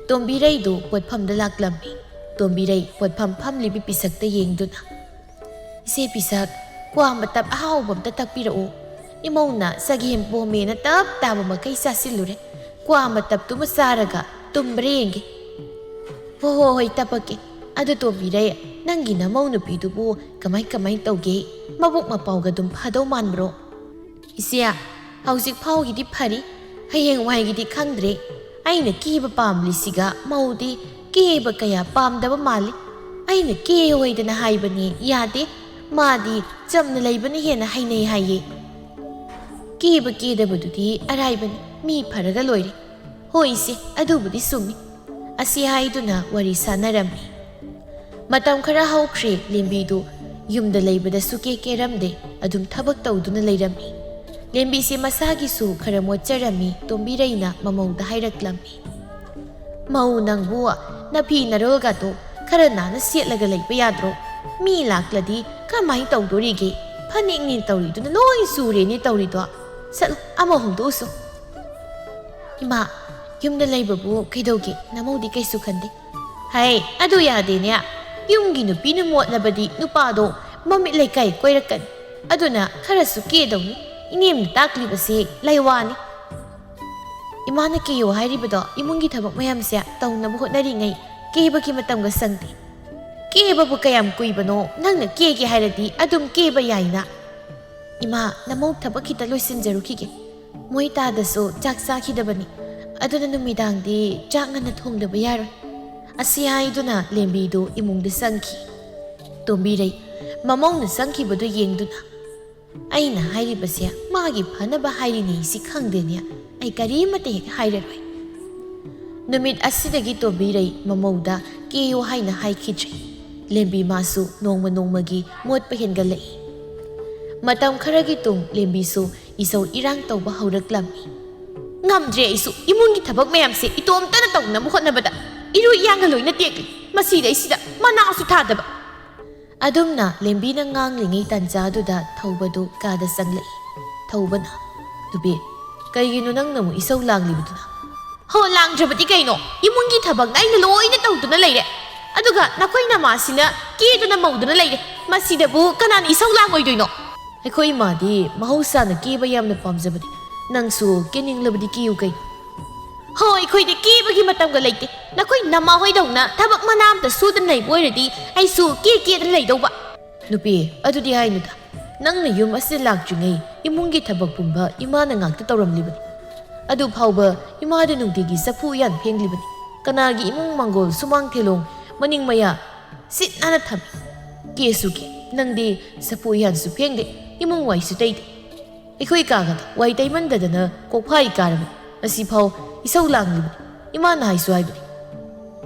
ꯇꯣꯝꯕꯤꯔꯩꯗꯨ ꯄꯣꯠꯐꯝꯗ ꯂꯥꯛꯂꯝꯃꯤ꯫ ꯇꯣꯝꯕꯤꯔꯩ ꯄꯣꯠꯐꯝ ꯐꯝꯂꯤꯕꯤ ꯄꯤꯁꯛꯇ ꯌꯦꯡꯗꯨꯅ, "ꯏꯆꯦ ꯄꯤꯁꯛ, ꯀ꯭ꯋꯥ ꯃꯇꯞ ꯑꯍꯥꯎꯕ ꯑꯝꯇ ꯇꯛꯄꯤꯔꯛꯎ꯫ ꯏꯃꯧꯅ ꯆꯒꯦꯝ ꯄꯣꯝꯃꯦꯅ ꯇꯞ ꯇꯥꯕ ꯃꯈꯩ ꯆꯥꯁꯤꯜꯂꯨꯔꯦ꯫ ꯀ꯭ꯋꯥ ꯃꯇꯞꯇꯨꯃ ꯆꯥꯔꯒ ꯇꯨꯝꯕ꯭ꯔꯥ ꯌꯦꯡꯒꯦ꯫" "ꯍꯣ ꯍꯣ ꯍꯣꯏ, ꯇꯞꯄꯛꯀꯦ꯫ ꯑꯗꯨ ꯇꯣꯝꯕꯤꯔꯩ, ꯅꯪꯒꯤ ꯅꯃꯧ ꯅꯨꯄꯤꯗꯨꯕꯨ ꯀꯃꯥꯏ ꯀꯃꯥꯏ ꯇꯧꯒꯦ? ꯃꯕꯨꯛ ꯃꯄꯥꯎꯒ ꯑꯗꯨꯝ ꯐꯗꯧ ꯃꯥꯟꯕ꯭ꯔꯣ?" "ꯏꯆꯦ, "ꯍꯧꯖꯤꯛ ꯐꯥꯎꯒꯤꯗꯤ ꯐꯔꯤ, ꯍꯌꯦꯡꯋꯥꯏꯒꯤꯗꯤ ꯈꯪꯗ꯭ꯔꯦ꯫ ꯑꯩꯅ ꯀꯦꯕ ꯄꯥꯝꯂꯤꯁꯤꯒ ꯃꯧꯗꯤ ꯀꯦꯕ ꯀꯌꯥ ꯄꯥꯝꯗꯕ ꯃꯥꯜꯂꯤ꯫ ꯑꯩꯅ ꯀꯦꯌꯣꯏꯗꯅ ꯍꯥꯏꯕꯅꯤ, ꯌꯥꯗꯦ꯫ ꯃꯥꯗꯤ ꯆꯝꯅ ꯂꯩꯕꯅ ꯍꯦꯟꯅ ꯍꯩꯅꯩ ꯍꯥꯏꯌꯦ꯫ ꯀꯦꯕ ꯀꯦꯗꯕꯗꯨꯗꯤ ꯑꯔꯥꯏꯕꯅꯤ, ꯃꯤ ꯐꯔꯒ ꯂꯣꯏꯔꯦ꯫ ꯍꯣꯏ ꯏꯆꯦ, ꯑꯗꯨꯕꯨꯗꯤ ꯆꯨꯝꯃꯤ꯫" ꯑꯁꯤ ꯍꯥꯏꯗꯨꯅ ꯋꯥꯔꯤ ꯁꯥꯟꯅꯔꯝꯃꯤ꯫ ꯃꯇꯝ ꯈꯔ ꯍꯧꯈ꯭ꯔꯦ꯫ ꯂꯦꯝꯕꯤꯗꯨ ꯌꯨꯝꯗ ꯂꯩꯕꯗ ꯁꯨꯀꯦ ꯀꯦꯔꯝꯗꯦ, ꯑꯗꯨꯝ ꯊꯕꯛ ꯇꯧꯗꯨꯅ ꯂꯩꯔꯝꯃꯤ꯫ ꯂꯦꯝꯕꯤꯁꯦ ꯃꯁꯥꯒꯤꯁꯨ ꯈꯔ ꯃꯣꯠꯆꯔꯝꯃꯤ꯫ ꯇꯣꯝꯕꯤꯔꯩꯅ ꯃꯃꯧꯗ ꯍꯥꯏꯔꯛꯂꯝꯃꯤ, "ꯃꯧ ꯅꯪꯕꯨ, ꯅꯐꯤ ꯅꯔꯣꯜꯒꯗꯣ ꯈꯔ ꯅꯥꯟꯅ ꯁꯦꯠꯂꯒ ꯂꯩꯕ ꯌꯥꯗ꯭ꯔꯣ? ꯃꯤ ꯂꯥꯛꯂꯗꯤ ꯀꯃꯥꯏꯅ ꯇꯧꯗꯣꯔꯤꯒꯦ? ꯐꯅꯦꯛꯅꯦ ꯇꯧꯔꯤꯗꯨꯅ ꯂꯣꯏ ꯆꯨꯔꯦꯅꯦ ꯇꯧꯔꯤꯗꯣ꯫ ꯆꯠꯂꯣ, ꯑꯃ ꯍꯣꯡꯗꯣꯛꯎꯁꯨ꯫" "ꯏꯃꯥ, ꯌꯨꯝꯗ ꯂꯩꯕꯕꯨ ꯀꯩꯗꯧꯒꯦ? ꯅꯃꯧꯗꯤ ꯀꯩꯁꯨ ꯈꯟꯗꯦ꯫" "ꯍꯩ, ꯑꯗꯨ ꯌꯥꯗꯦꯅꯦ꯫ ꯌꯨꯝꯒꯤ ꯅꯨꯄꯤꯅ ꯃꯣꯠꯂꯕꯗꯤ ꯅꯨꯄꯥꯗꯣ ꯃꯃꯤꯠ ꯂꯩꯀꯥꯏ ꯀꯣꯏꯔꯛꯀꯅꯤ꯫ ꯑꯗꯨꯅ ꯈꯔꯁꯨ ꯀꯦꯗꯧꯅꯤ꯫ ꯏꯅꯦꯝꯅ ꯇꯥꯛꯂꯤꯕꯁꯦ ꯂꯩꯋꯥꯅꯤ꯫" "ꯏꯃꯥꯅ ꯀꯦꯌꯣ ꯍꯥꯏꯔꯤꯕꯗꯣ ꯏꯃꯨꯡꯒꯤ ꯊꯕꯛ ꯃꯌꯥꯝꯁꯦ ꯇꯧꯅꯕ ꯍꯣꯠꯅꯔꯤꯉꯩ ꯀꯦꯕꯒꯤ ꯃꯇꯝꯒ ꯁꯪꯗꯦ꯫" "ꯀꯦꯕꯕꯨ ꯀꯌꯥꯝ ꯀꯨꯏꯕꯅꯣ? ꯅꯪꯅ ꯀꯦꯒꯦ ꯍꯥꯏꯔꯗꯤ ꯑꯗꯨꯝ ꯀꯦꯕ ꯌꯥꯏꯅ꯫" "ꯏꯃꯥ, ꯅꯃꯧ ꯊꯕꯛ ꯈꯤꯇ ꯂꯣꯏꯁꯤꯟꯖꯔꯨꯈꯤꯒꯦ꯫ ꯃꯣꯏ ꯇꯥꯗꯁꯨ ꯆꯥꯛ ꯆꯥꯈꯤꯗꯕꯅꯤ꯫ ꯑꯗꯨꯅ ꯅꯨꯃꯤꯗꯥꯡꯗꯤ ꯆꯥꯛ ꯉꯟꯅ ꯊꯣꯡꯗꯕ ꯌꯥꯔꯣꯏ꯫" ꯑꯁꯤ ꯍꯥꯏꯗꯨꯅ ꯂꯦꯝꯕꯤꯗꯨ ꯏꯃꯨꯡꯗ ꯆꯪꯈꯤ꯫ ꯇꯣꯝꯕꯤꯔꯩ ꯃꯃꯧꯅ ꯆꯪꯈꯤꯕꯗꯨ ꯌꯦꯡꯗꯨꯅ, "ꯑꯩꯅ ꯍꯥꯏꯔꯤꯕꯁꯦ ꯃꯥꯒꯤ ꯐꯅꯕ ꯍꯥꯏꯔꯤꯅꯤ ꯁꯤ ꯈꯪꯗꯦꯅꯦ꯫ ꯑꯩ ꯀꯔꯤꯃꯠꯇ ꯍꯦꯛ ꯍꯥꯏꯔꯔꯣꯏ꯫" ꯅꯨꯃꯤꯠ ꯑꯁꯤꯗꯒꯤ ꯇꯣꯝꯕꯤꯔꯩ ꯃꯃꯧꯗ ꯀꯦꯌꯨ ꯍꯥꯏꯅ ꯍꯥꯏꯈꯤꯗ꯭ꯔꯦ꯫ ꯂꯦꯝꯕꯤ ꯃꯥꯁꯨ ꯅꯣꯡꯃ ꯅꯣꯡꯃꯒꯤ ꯃꯣꯠꯄ ꯍꯦꯟꯒꯠꯂꯛꯏ꯫ ꯃꯇꯝ ꯈꯔꯒꯤ ꯇꯨꯡ ꯂꯦꯝꯕꯤꯁꯨ ꯏꯁꯧ ꯏꯔꯥꯡ ꯇꯧꯕ ꯍꯧꯔꯛꯂꯝꯃꯤ꯫ "ꯉꯝꯗ꯭ꯔꯦ ꯑꯩꯁꯨ, ꯏꯃꯨꯡꯒꯤ ꯊꯕꯛ ꯃꯌꯥꯝꯁꯦ ꯏꯇꯣꯝꯇꯅ ꯇꯧꯅꯕ ꯍꯣꯠꯅꯕꯗ ꯏꯔꯨ ꯏꯌꯥꯡꯒ ꯂꯣꯏꯅ ꯇꯦꯛꯂꯤ꯫ ꯃꯁꯤꯗꯩꯁꯤꯗ ꯃꯅꯥꯁꯨ ꯊꯥꯗꯕ꯫" ꯑꯗꯨꯝꯅ ꯂꯦꯝꯕꯤꯅ ꯉꯥꯡꯂꯤꯉꯩ ꯇꯥꯟꯖꯥꯗꯨꯗ ꯊꯧꯕꯗꯨ ꯀꯥꯗ ꯆꯪꯂꯛꯏ꯫ ꯊꯧꯕꯅ, "ꯅꯨꯄꯤ, ꯀꯩꯒꯤꯅꯣ ꯅꯪꯅ ꯑꯃꯨꯛ ꯏꯁꯧ ꯂꯥꯡꯂꯤꯕꯗꯨꯅ?" "ꯍꯣ, ꯂꯥꯡꯗ꯭ꯔꯕꯗꯤ ꯀꯩꯅꯣ? ꯏꯃꯨꯡꯒꯤ ꯊꯕꯛꯅ ꯑꯩꯅ ꯂꯣꯏꯅ ꯇꯧꯗꯨꯅ ꯂꯩꯔꯦ꯫ ꯑꯗꯨꯒ ꯅꯈꯣꯏ ꯅꯃꯥꯁꯤꯅ ꯀꯦꯗꯨꯅ ꯃꯧꯗꯨꯅ ꯂꯩꯔꯦ꯫ ꯃꯁꯤꯗꯕꯨ ꯀꯅꯥꯅ ꯏꯁꯧ ꯂꯥꯡꯉꯣꯏꯗꯣꯏꯅꯣ?" "ꯑꯩꯈꯣꯏ ꯏꯃꯥꯗꯤ ꯃꯍꯧꯁꯥꯅ ꯀꯦꯕ ꯌꯥꯝꯅ ꯄꯥꯝꯖꯕꯅꯤ꯫ ꯅꯪꯁꯨ ꯀꯦꯅꯤꯡꯂꯕꯗꯤ ꯀꯦꯌꯨ ꯀꯩꯅꯣ?" "ꯍꯣ, ꯑꯩꯈꯣꯏꯗꯤ ꯀꯦꯕꯒꯤ ꯃꯇꯝꯒ ꯂꯩꯇꯦ꯫ ꯅꯈꯣꯏ ꯅꯃꯥ ꯍꯣꯏꯗꯧꯅ ꯊꯕꯛ ꯃꯅꯥ ꯑꯝꯇ ꯁꯨꯗꯅ ꯂꯩꯕ ꯑꯣꯏꯔꯗꯤ ꯑꯩꯁꯨ ꯀꯦ ꯀꯦꯗꯅ ꯂꯩꯗꯧꯕ꯫" "ꯅꯨꯄꯤ, ꯑꯗꯨꯗꯤ ꯍꯥꯏꯅꯨꯗ꯫ ꯅꯪꯅ ꯌꯨꯝ ꯑꯁꯤꯗ ꯂꯥꯛꯇ꯭ꯔꯤꯉꯩ ꯏꯃꯨꯡꯒꯤ ꯊꯕꯛ ꯄꯨꯝꯕ ꯏꯃꯥꯅ ꯉꯥꯛꯇ ꯇꯧꯔꯝꯂꯤꯕꯅꯤ꯫ ꯑꯗꯨ ꯐꯥꯎꯕ ꯏꯃꯥꯗꯨ ꯅꯨꯡꯇꯤꯒꯤ ꯆꯐꯨ ꯎꯌꯥꯟ ꯐꯦꯡꯂꯤꯕꯅꯤ꯫ ꯀꯅꯥꯒꯤ ꯏꯃꯨꯡ ꯃꯪꯒꯣꯜ ꯁꯨꯃꯥꯡ ꯊꯦꯂꯣꯡ ꯃꯅꯤꯡ ꯃꯌꯥ ꯁꯤꯠ ꯅꯥꯟꯅ ꯊꯝꯃꯤ꯫ ꯀꯦꯁꯨ ꯀꯦ, ꯅꯪꯗꯤ ꯆꯐꯨ ꯎꯌꯥꯟꯁꯨ ꯐꯦꯡꯗꯦ, ꯏꯃꯨꯡ ꯋꯥꯏꯁꯨ ꯇꯩꯗꯦ꯫ ꯑꯩꯈꯣꯏ ꯀꯥꯒꯗ ꯋꯥꯏ ꯇꯩꯃꯟꯗꯗꯅ ꯀꯣꯛꯐꯥꯏ ꯀꯥꯔꯕꯅꯤ꯫ ꯉꯁꯤꯐꯥꯎ ꯏꯁꯧ ꯂꯥꯡꯂꯤꯕꯅꯤ꯫ ꯏꯃꯥꯅ ꯍꯥꯏꯁꯨ ꯍꯥꯏꯕꯅꯤ,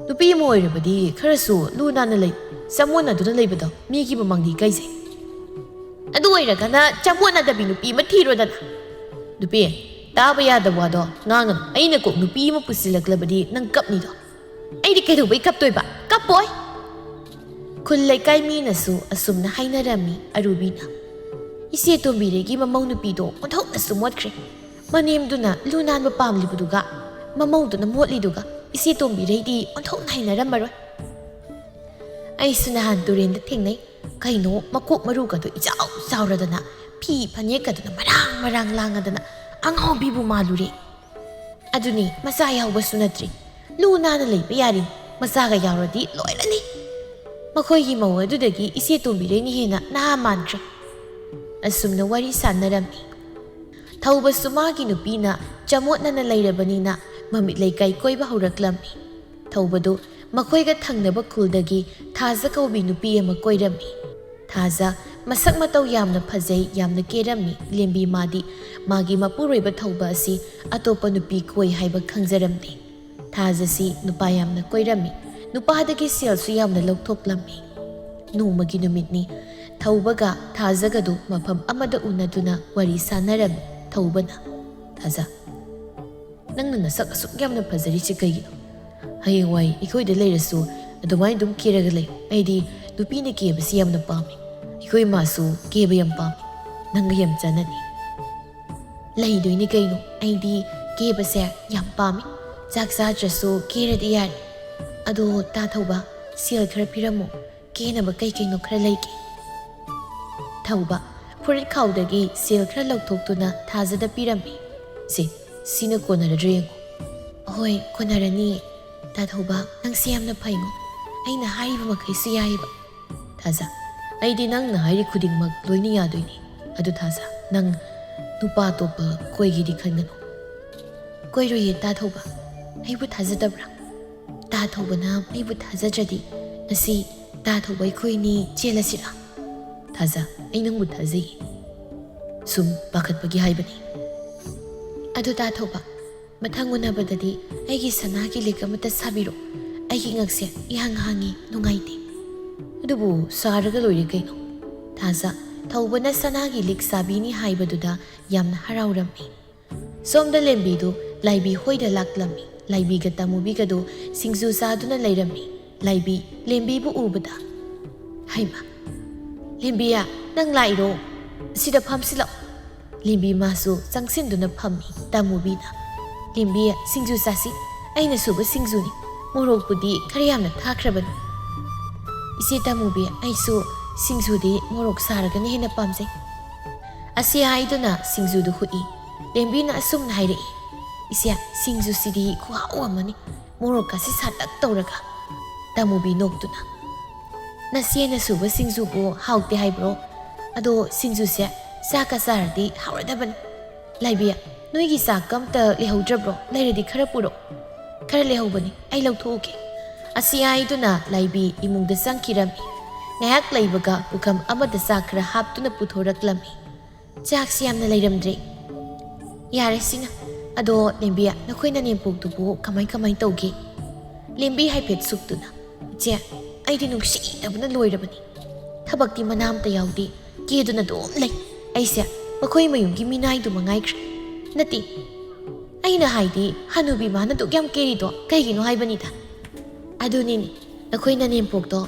"ꯅꯨꯄꯤ ꯑꯃ ꯑꯣꯏꯔꯕꯗꯤ ꯈꯔꯁꯨ ꯂꯨ ꯅꯥꯟꯅ ꯂꯩ, ꯆꯃꯣꯠꯅꯗꯨꯅ ꯂꯩꯕꯗꯣ ꯃꯤꯒꯤ ꯃꯃꯥꯡꯗ ꯏꯀꯥꯏꯖꯩ꯫ ꯑꯗꯨ ꯑꯣꯏꯔꯒꯅ ꯆꯃꯣꯠꯅꯗꯕꯤ ꯅꯨꯄꯤ ꯑꯃ ꯊꯤꯔꯣꯗꯅ꯫" "ꯅꯨꯄꯤ, ꯇꯥꯕ ꯌꯥꯗꯕ ꯋꯥꯗꯣ ꯉꯥꯡꯒꯅꯨ꯫ ꯑꯩꯅ ꯀꯣꯛ ꯅꯨꯄꯤ ꯑꯃ ꯄꯨꯁꯤꯜꯂꯛꯂꯕꯗꯤ ꯅꯪ ꯀꯞꯅꯤꯗꯣ꯫" "ꯑꯩꯗꯤ ꯀꯩꯗꯧꯕꯩ ꯀꯞꯇꯣꯏꯕ? ꯀꯞꯄꯣꯏ꯫" ꯈꯨꯜ ꯂꯩꯀꯥꯏ ꯃꯤꯅꯁꯨ ꯑꯁꯨꯝꯅ ꯍꯥꯏꯅꯔꯝꯃꯤ ꯑꯔꯨꯕꯤꯅ꯫ ꯏꯆꯦ ꯇꯣꯝꯕꯤꯔꯩꯒꯤ ꯃꯃꯧ ꯅꯨꯄꯤꯗꯣ ꯑꯣꯟꯊꯣꯛꯅꯁꯨ ꯃꯣꯠꯈ꯭ꯔꯦ꯫ ꯃꯅꯦꯝꯗꯨꯅ ꯂꯨ ꯅꯥꯟꯕ ꯄꯥꯝꯂꯤꯕꯗꯨꯒ ꯃꯃꯧꯗꯨꯅ ꯃꯣꯠꯂꯤꯗꯨꯒ ꯏꯆꯦ ꯇꯣꯝꯕꯤꯔꯩꯗꯤ ꯑꯣꯟꯊꯣꯛꯅ ꯍꯩꯅꯔꯝꯃꯔꯣꯏ꯫ ꯑꯩꯁꯨ ꯅꯍꯥꯟ ꯇꯨꯔꯦꯟꯗ ꯊꯦꯡꯅꯩ꯫ ꯀꯩꯅꯣ ꯃꯀꯣꯛ ꯃꯔꯨꯒꯗꯣ ꯏꯆꯥꯎ ꯆꯥꯎꯔꯗꯅ ꯐꯤ ꯐꯅꯦꯛꯀꯗꯨꯅ ꯃꯔꯥꯡ ꯃꯔꯥꯡ ꯂꯥꯡꯉꯗꯅ ꯑꯉꯥꯎꯕꯤꯕꯨ ꯃꯥꯜꯂꯨꯔꯦ꯫ ꯑꯗꯨꯅꯤ ꯃꯆꯥ ꯌꯥꯎꯕꯁꯨ ꯅꯠꯇ꯭ꯔꯤ꯫ ꯂꯨ ꯅꯥꯟꯅ ꯂꯩꯕ ꯌꯥꯔꯤꯅꯤ꯫ ꯃꯆꯥꯒ ꯌꯥꯎꯔꯗꯤ ꯂꯣꯏꯔꯅꯤ꯫ ꯃꯈꯣꯏꯒꯤ ꯃꯧ ꯑꯗꯨꯗꯒꯤ ꯏꯆꯦ ꯇꯣꯝꯕꯤꯔꯩꯅ ꯍꯦꯟꯅ ꯅꯍꯥ ꯃꯥꯟꯈ꯭ꯔꯦ꯫ ꯑꯁꯨꯝꯅ ꯋꯥꯔꯤ ꯁꯥꯟꯅꯔꯝꯃꯤ꯫ ꯊꯧꯕꯁꯨ ꯃꯥꯒꯤ ꯅꯨꯄꯤꯅ ꯆꯃꯣꯠꯅꯅ ꯂꯩꯔꯕꯅꯤꯅ ꯃꯃꯤꯠ ꯂꯩꯀꯥꯏ ꯀꯣꯏꯕ ꯍꯧꯔꯛꯂꯝꯃꯤ꯫ ꯊꯧꯕꯗꯨ ꯃꯈꯣꯏꯒ ꯊꯪꯅꯕ ꯈꯨꯜꯗꯒꯤ ꯊꯥꯖ ꯀꯧꯕꯤ ꯅꯨꯄꯤ ꯑꯃ ꯀꯣꯏꯔꯝꯃꯤ꯫ ꯊꯥꯖ ꯃꯁꯛ ꯃꯇꯧ ꯌꯥꯝꯅ ꯐꯖꯩ, ꯌꯥꯝꯅ ꯀꯦꯔꯝꯃꯤ꯫ ꯂꯦꯝꯕꯤ ꯃꯥꯗꯤ ꯃꯥꯒꯤ ꯃꯄꯨꯔꯣꯏꯕ ꯊꯧꯕ ꯑꯁꯤ ꯑꯇꯣꯞꯄ ꯅꯨꯄꯤ ꯀꯣꯏ ꯍꯥꯏꯕ ꯈꯪꯖꯔꯝꯗꯦ꯫ ꯊꯥꯖꯁꯤ ꯅꯨꯄꯥ ꯌꯥꯝꯅ ꯀꯣꯏꯔꯝꯃꯤ꯫ ꯅꯨꯄꯥꯗꯒꯤ ꯁꯦꯜꯁꯨ ꯌꯥꯝꯅ ꯂꯧꯊꯣꯛꯂꯝꯃꯤ꯫ ꯅꯣꯡꯃꯒꯤ ꯅꯨꯃꯤꯠꯅꯤ꯫ ꯊꯧꯕꯒ ꯊꯥꯖꯒꯗꯨ ꯃꯐꯝ ꯑꯃꯗ ꯎꯅꯗꯨꯅ ꯋꯥꯔꯤ ꯁꯥꯟꯅꯔꯝꯃꯤ꯫ ꯊꯧꯕꯅ, "ꯊꯥꯖ, ꯅꯪꯅ ꯅꯁꯛ ꯑꯁꯨꯛ ꯌꯥꯝꯅ ꯐꯖꯔꯤꯁꯦ ꯀꯩꯒꯤꯅꯣ? ꯍꯌꯦꯡꯋꯥꯏ ꯑꯩꯈꯣꯏꯗ ꯂꯩꯔꯁꯨ ꯑꯗꯨꯃꯥꯏꯅ ꯑꯗꯨꯝ ꯀꯦꯔꯒ ꯂꯩ꯫ ꯑꯩꯗꯤ ꯅꯨꯄꯤꯅ ꯀꯦꯕꯁꯤ ꯌꯥꯝꯅ ꯄꯥꯝꯃꯤ꯫ ꯑꯩꯈꯣꯏ ꯃꯥꯁꯨ ꯀꯦꯕ ꯌꯥꯝ ꯄꯥꯝꯃꯤ꯫ ꯅꯪꯒ ꯌꯥꯝ ꯆꯥꯟꯅꯅꯤ꯫" "ꯂꯩꯗꯣꯏꯅꯤ ꯀꯩꯅꯣ, ꯑꯩꯗꯤ ꯀꯦꯕꯁꯦ ꯌꯥꯝ ꯄꯥꯝꯃꯤ꯫ ꯆꯥꯛ ꯆꯥꯗ꯭ꯔꯁꯨ ꯀꯦꯔꯗꯤ ꯌꯥꯔꯦ꯫ ꯑꯗꯣ ꯇꯥ ꯊꯧꯕ, ꯁꯦꯜ ꯈꯔ ꯄꯤꯔꯝꯃꯣ, ꯀꯦꯅꯕ ꯀꯩ ꯀꯩꯅꯣ ꯈꯔ ꯂꯩꯒꯦ꯫" ꯊꯧꯕ ꯐꯨꯔꯤꯠ ꯈꯥꯎꯗꯒꯤ ꯁꯦꯜ ꯈꯔ ꯂꯧꯊꯣꯛꯇꯨꯅ ꯊꯥꯖꯗ ꯄꯤꯔꯝꯃꯤ꯫ "ꯁꯦ, ꯁꯤꯅ ꯀꯣꯟꯅꯔꯗ꯭ꯔꯥ ꯌꯦꯡꯉꯣ꯫" "ꯍꯣꯏ, ꯀꯣꯟꯅꯔꯅꯤꯌꯦ꯫ ꯇꯥ ꯊꯧꯕ, ꯅꯪꯁꯦ ꯌꯥꯝꯅ ꯐꯩꯉꯣ꯫ ꯑꯩꯅ ꯍꯥꯏꯔꯤꯕ ꯃꯈꯩꯁꯨ ꯌꯥꯏꯌꯦꯕ꯫" ꯊꯥꯖ, "ꯑꯩꯗꯤ ꯅꯪꯅ ꯍꯥꯏꯔꯤ ꯈꯨꯗꯤꯡꯃꯛ ꯂꯣꯏꯅ ꯌꯥꯗꯣꯏꯅꯤ꯫ ꯑꯗꯨ ꯊꯥꯖ, "ꯅꯪ ꯅꯨꯄꯥ ꯑꯇꯣꯞꯄ ꯀꯣꯏꯒꯦꯗꯤ ꯈꯟꯒꯅꯨ꯫" "ꯀꯣꯏꯔꯣꯏꯌꯦ ꯇꯥ ꯊꯧꯕ꯫ ꯑꯩꯕꯨ ꯊꯥꯖꯗꯕ꯭ꯔꯥ? ꯇꯥ ꯊꯧꯕꯅ ꯑꯩꯕꯨ ꯊꯥꯖꯗ꯭ꯔꯗꯤ ꯉꯁꯤ ꯇꯥ ꯊꯧꯕ ꯑꯩꯈꯣꯏꯅꯤ ꯆꯦꯜꯂꯁꯤꯔꯥ?" "ꯊꯥꯖ, ꯑꯩ ꯅꯪꯕꯨ ꯊꯥꯖꯩꯌꯦ꯫ ꯁꯨꯝ ꯄꯥꯈꯠꯄꯒꯤ ꯍꯥꯏꯕꯅꯤ꯫" "ꯑꯗꯨ ꯇꯥ ꯊꯧꯕ, ꯃꯊꯪ ꯎꯅꯕꯗꯗꯤ ꯑꯩꯒꯤ ꯁꯅꯥꯒꯤ ꯂꯤꯛ ꯑꯃꯠꯇ ꯁꯥꯕꯤꯔꯣ꯫ ꯑꯩꯒꯤ ꯉꯛꯁꯦ ꯏꯍꯥꯡ ꯍꯥꯡꯉꯤ, ꯅꯨꯡꯉꯥꯏꯇꯦ꯫" "ꯑꯗꯨꯕꯨ ꯁꯥꯔꯒ ꯂꯣꯏꯔꯦ ꯀꯩꯅꯣ꯫" ꯊꯥꯖ ꯊꯧꯕꯅ ꯁꯅꯥꯒꯤ ꯂꯤꯛ ꯁꯥꯕꯤꯅꯤ ꯍꯥꯏꯕꯗꯨꯗ ꯌꯥꯝꯅ ꯍꯔꯥꯎꯔꯝꯃꯤ꯫ ꯁꯣꯝꯗ ꯂꯦꯝꯕꯤꯗꯨ ꯂꯥꯏꯕꯤ ꯍꯣꯏꯗ ꯂꯥꯛꯂꯝꯃꯤ꯫ ꯂꯥꯏꯕꯤꯒ ꯇꯥꯃꯨꯕꯤꯒꯗꯨ ꯁꯤꯡꯖꯨ ꯆꯥꯗꯨꯅ ꯂꯩꯔꯝꯃꯤ꯫ ꯂꯥꯏꯕꯤ ꯂꯦꯝꯕꯤꯕꯨ ꯎꯕꯗ, "ꯍꯩꯃ, ꯂꯦꯝꯕꯤꯌꯥ, ꯅꯪ ꯂꯥꯛꯏꯔꯣ? ꯁꯤꯗ ꯐꯝꯁꯤꯜꯂꯛꯑꯣ꯫" ꯂꯦꯝꯕꯤ ꯃꯥꯁꯨ ꯆꯪꯁꯤꯟꯗꯨꯅ ꯐꯝꯃꯤ꯫ ꯇꯥꯃꯨꯕꯤꯅ, "ꯂꯦꯝꯕꯤ, ꯁꯤꯡꯖꯨ ꯆꯥꯁꯤ꯫ ꯑꯩꯅ ꯁꯨꯕ ꯁꯤꯡꯖꯨꯅꯤ꯫ ꯃꯣꯔꯣꯛꯄꯨꯗꯤ ꯈꯔ ꯌꯥꯝꯅ ꯊꯥꯈ꯭ꯔꯕꯅꯤ꯫" "ꯏꯆꯦ ꯇꯥꯃꯨꯕꯤ, ꯑꯩꯁꯨ ꯁꯤꯡꯖꯨꯗꯤ ꯃꯣꯔꯣꯛ ꯁꯥꯔꯒꯅ ꯍꯦꯟꯅ ꯄꯥꯝꯖꯩ꯫" ꯑꯁꯤ ꯍꯥꯏꯗꯨꯅ ꯁꯤꯡꯖꯨꯗꯨ ꯍꯨꯠꯏ꯫ ꯂꯦꯝꯕꯤꯅ ꯑꯁꯨꯝꯅ ꯍꯥꯏꯔꯛꯏ, "ꯏꯆꯦ, ꯁꯤꯡꯖꯨꯁꯤꯗꯤ ꯈꯨꯍꯥꯎ ꯑꯃꯅꯤ, ꯃꯣꯔꯣꯛꯀꯁꯤ ꯁꯥꯇꯛ ꯇꯧꯔꯒ꯫" ꯇꯥꯃꯨꯕꯤ ꯅꯣꯛꯇꯨꯅ, "ꯅꯆꯦꯅ ꯁꯨꯕ ꯁꯤꯡꯖꯨꯕꯨ ꯍꯥꯎꯇꯦ ꯍꯥꯏꯕ꯭ꯔꯣ? ꯑꯗꯣ ꯁꯤꯡꯖꯨꯁꯦ ꯆꯥꯛꯀ ꯆꯥꯔꯗꯤ ꯍꯥꯎꯔꯗꯕꯅꯤ꯫ ꯂꯥꯏꯕꯤ, ꯅꯣꯏꯒꯤ ꯆꯥꯛꯀ ꯑꯝꯇ ꯂꯩꯍꯧꯗ꯭ꯔꯕ꯭ꯔꯣ? ꯂꯩꯔꯗꯤ ꯈꯔ ꯄꯨꯔꯛꯑꯣ꯫" "ꯈꯔ ꯂꯩꯍꯧꯕꯅꯤ, ꯑꯩ ꯂꯧꯊꯣꯛꯎꯒꯦ꯫" ꯑꯁꯤ ꯍꯥꯏꯗꯨꯅ ꯂꯥꯏꯕꯤ ꯏꯃꯨꯡꯗ ꯆꯪꯈꯤꯔꯝꯃꯤ꯫ ꯉꯥꯏꯍꯥꯛ ꯂꯩꯕꯒ ꯄꯨꯈꯝ ꯑꯃꯗ ꯆꯥꯛ ꯈꯔ ꯍꯥꯞꯇꯨꯅ ꯄꯨꯊꯣꯔꯛꯂꯝꯃꯤ꯫ "ꯆꯥꯛꯁꯤ ꯌꯥꯝꯅ ꯂꯩꯔꯝꯗ꯭ꯔꯦ꯫" "ꯌꯥꯔꯦ ꯁꯤꯅ꯫ ꯑꯗꯣ ꯂꯦꯝꯕꯤ, ꯅꯈꯣꯏ ꯅꯅꯦꯝꯄꯣꯛꯇꯨꯕꯨ ꯀꯃꯥꯏ ꯀꯃꯥꯏ ꯇꯧꯒꯦ?" ꯂꯦꯝꯕꯤ ꯍꯥꯏꯐꯦꯠ ꯁꯨꯛꯇꯨꯅ, "ꯏꯆꯦ, ꯑꯩꯗꯤ ꯅꯨꯡꯁꯤꯗꯕꯅ ꯂꯣꯏꯔꯕꯅꯤ꯫ ꯊꯕꯛꯇꯤ ꯃꯅꯥ ꯑꯝꯇ ꯌꯥꯎꯗꯦ, ꯀꯦꯗꯨꯅ ꯑꯗꯨꯝ ꯂꯩ꯫ ꯑꯩꯁꯦ ꯃꯈꯣꯏ ꯃꯌꯨꯝꯒꯤ ꯃꯤꯅꯥꯏꯗꯨ ꯃꯉꯥꯏꯈ꯭ꯔꯦ꯫ ꯅꯠꯇꯦ, ꯑꯩꯅ ꯍꯥꯏꯗꯤ ꯍꯅꯨꯕꯤ ꯃꯥꯅ ꯑꯗꯨꯛ ꯌꯥꯝ ꯀꯦꯔꯤꯗꯣ ꯀꯩꯒꯤꯅꯣ ꯍꯥꯏꯕꯅꯤꯗ꯫" "ꯑꯗꯨꯅꯤꯅꯦ, ꯅꯈꯣꯏ ꯅꯅꯦꯝꯄꯣꯛꯇꯣ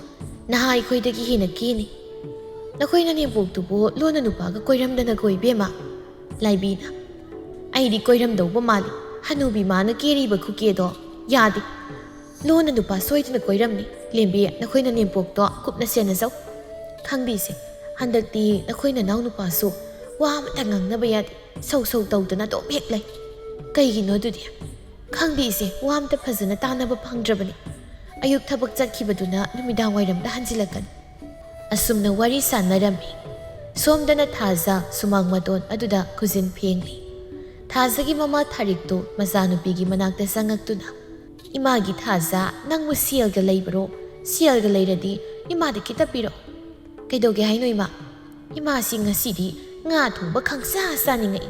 ꯅꯍꯥ ꯑꯩꯈꯣꯏꯗꯒꯤ ꯍꯦꯟꯅ ꯀꯦꯅꯤ꯫ ꯅꯈꯣꯏ ꯅꯅꯦꯝꯄꯣꯛꯇꯨꯕꯨ ꯂꯣꯟꯅ ꯅꯨꯄꯥꯒ ꯀꯣꯏꯔꯝꯗꯅꯀꯣ ꯏꯕꯦꯝꯃ꯫" ꯂꯥꯏꯕꯤꯅ, "ꯑꯩꯗꯤ ꯀꯣꯏꯔꯝꯗꯧꯕ ꯃꯥꯜꯂꯤ, ꯍꯅꯨꯕꯤ ꯃꯥꯅ ꯀꯦꯔꯤꯕ ꯈꯨꯀꯦꯗꯣ ꯌꯥꯗꯦ꯫ ꯂꯣꯟꯅ ꯅꯨꯄꯥ ꯁꯣꯏꯗꯅ ꯀꯣꯏꯔꯝꯅꯤ꯫ ꯂꯦꯝꯕꯤ, ꯅꯈꯣꯏ ꯅꯅꯦꯝꯄꯣꯛꯇꯣ ꯀꯨꯞꯅ ꯁꯦꯟꯅꯖꯧ꯫ ꯈꯪꯗꯦ ꯏꯆꯦ, ꯍꯟꯗꯛꯇꯤ ꯅꯈꯣꯏ ꯅꯅꯥꯎ ꯅꯨꯄꯥꯁꯨ ꯋꯥ ꯑꯃꯇ ꯉꯥꯡꯅꯕ ꯌꯥꯗꯦ, ꯁꯧ ꯁꯧ ꯇꯧꯗꯅ ꯑꯗꯨꯝ ꯍꯦꯛ ꯂꯩ꯫ ꯀꯩꯒꯤꯅꯣ ꯑꯗꯨꯗꯤ?" "ꯈꯪꯗꯦ ꯏꯆꯦ, ꯋꯥ ꯑꯝꯇ ꯐꯖꯅ ꯇꯥꯅꯕ ꯐꯪꯗ꯭ꯔꯕꯅꯤ꯫ ꯑꯌꯨꯛ ꯊꯕꯛ ꯆꯠꯈꯤꯕꯗꯨꯅ ꯅꯨꯃꯤꯗꯥꯡ ꯋꯥꯏꯔꯝꯗ ꯍꯟꯖꯤꯜꯂꯛꯀꯅꯤ꯫" ꯑꯁꯨꯝꯅ ꯋꯥꯔꯤ ꯁꯥꯟꯅꯔꯝꯃꯤ꯫ ꯇꯣꯝꯗꯅ ꯊꯥꯖ ꯁꯨꯃꯥꯡ ꯃꯇꯣꯟ ꯑꯗꯨꯗ ꯈꯨꯖꯤꯟ ꯐꯦꯡꯂꯤ꯫ ꯊꯥꯖꯒꯤ ꯃꯃꯥ ꯊꯥꯔꯤꯛꯇꯨ ꯃꯆꯥꯅꯨꯄꯤꯒꯤ ꯃꯅꯥꯛꯇ ꯆꯪꯉꯛꯇꯨꯅ, "ꯏꯃꯥꯒꯤ ꯊꯥꯖ, ꯅꯪꯕꯨ ꯁꯦꯜꯒ ꯂꯩꯕ꯭ꯔꯣ? ꯁꯦꯜꯒ ꯂꯩꯔꯗꯤ ꯏꯃꯥꯗ ꯈꯤꯇ ꯄꯤꯔꯛꯑꯣ꯫" "ꯀꯩꯗꯧꯒꯦ ꯍꯥꯏꯅꯣ ꯏꯃꯥ?" "ꯏꯃꯥꯁꯤ ꯉꯁꯤꯗꯤ ꯉꯥ ꯊꯣꯡꯕ ꯈꯪꯆꯥ ꯆꯥꯅꯤꯡꯉꯛꯏ꯫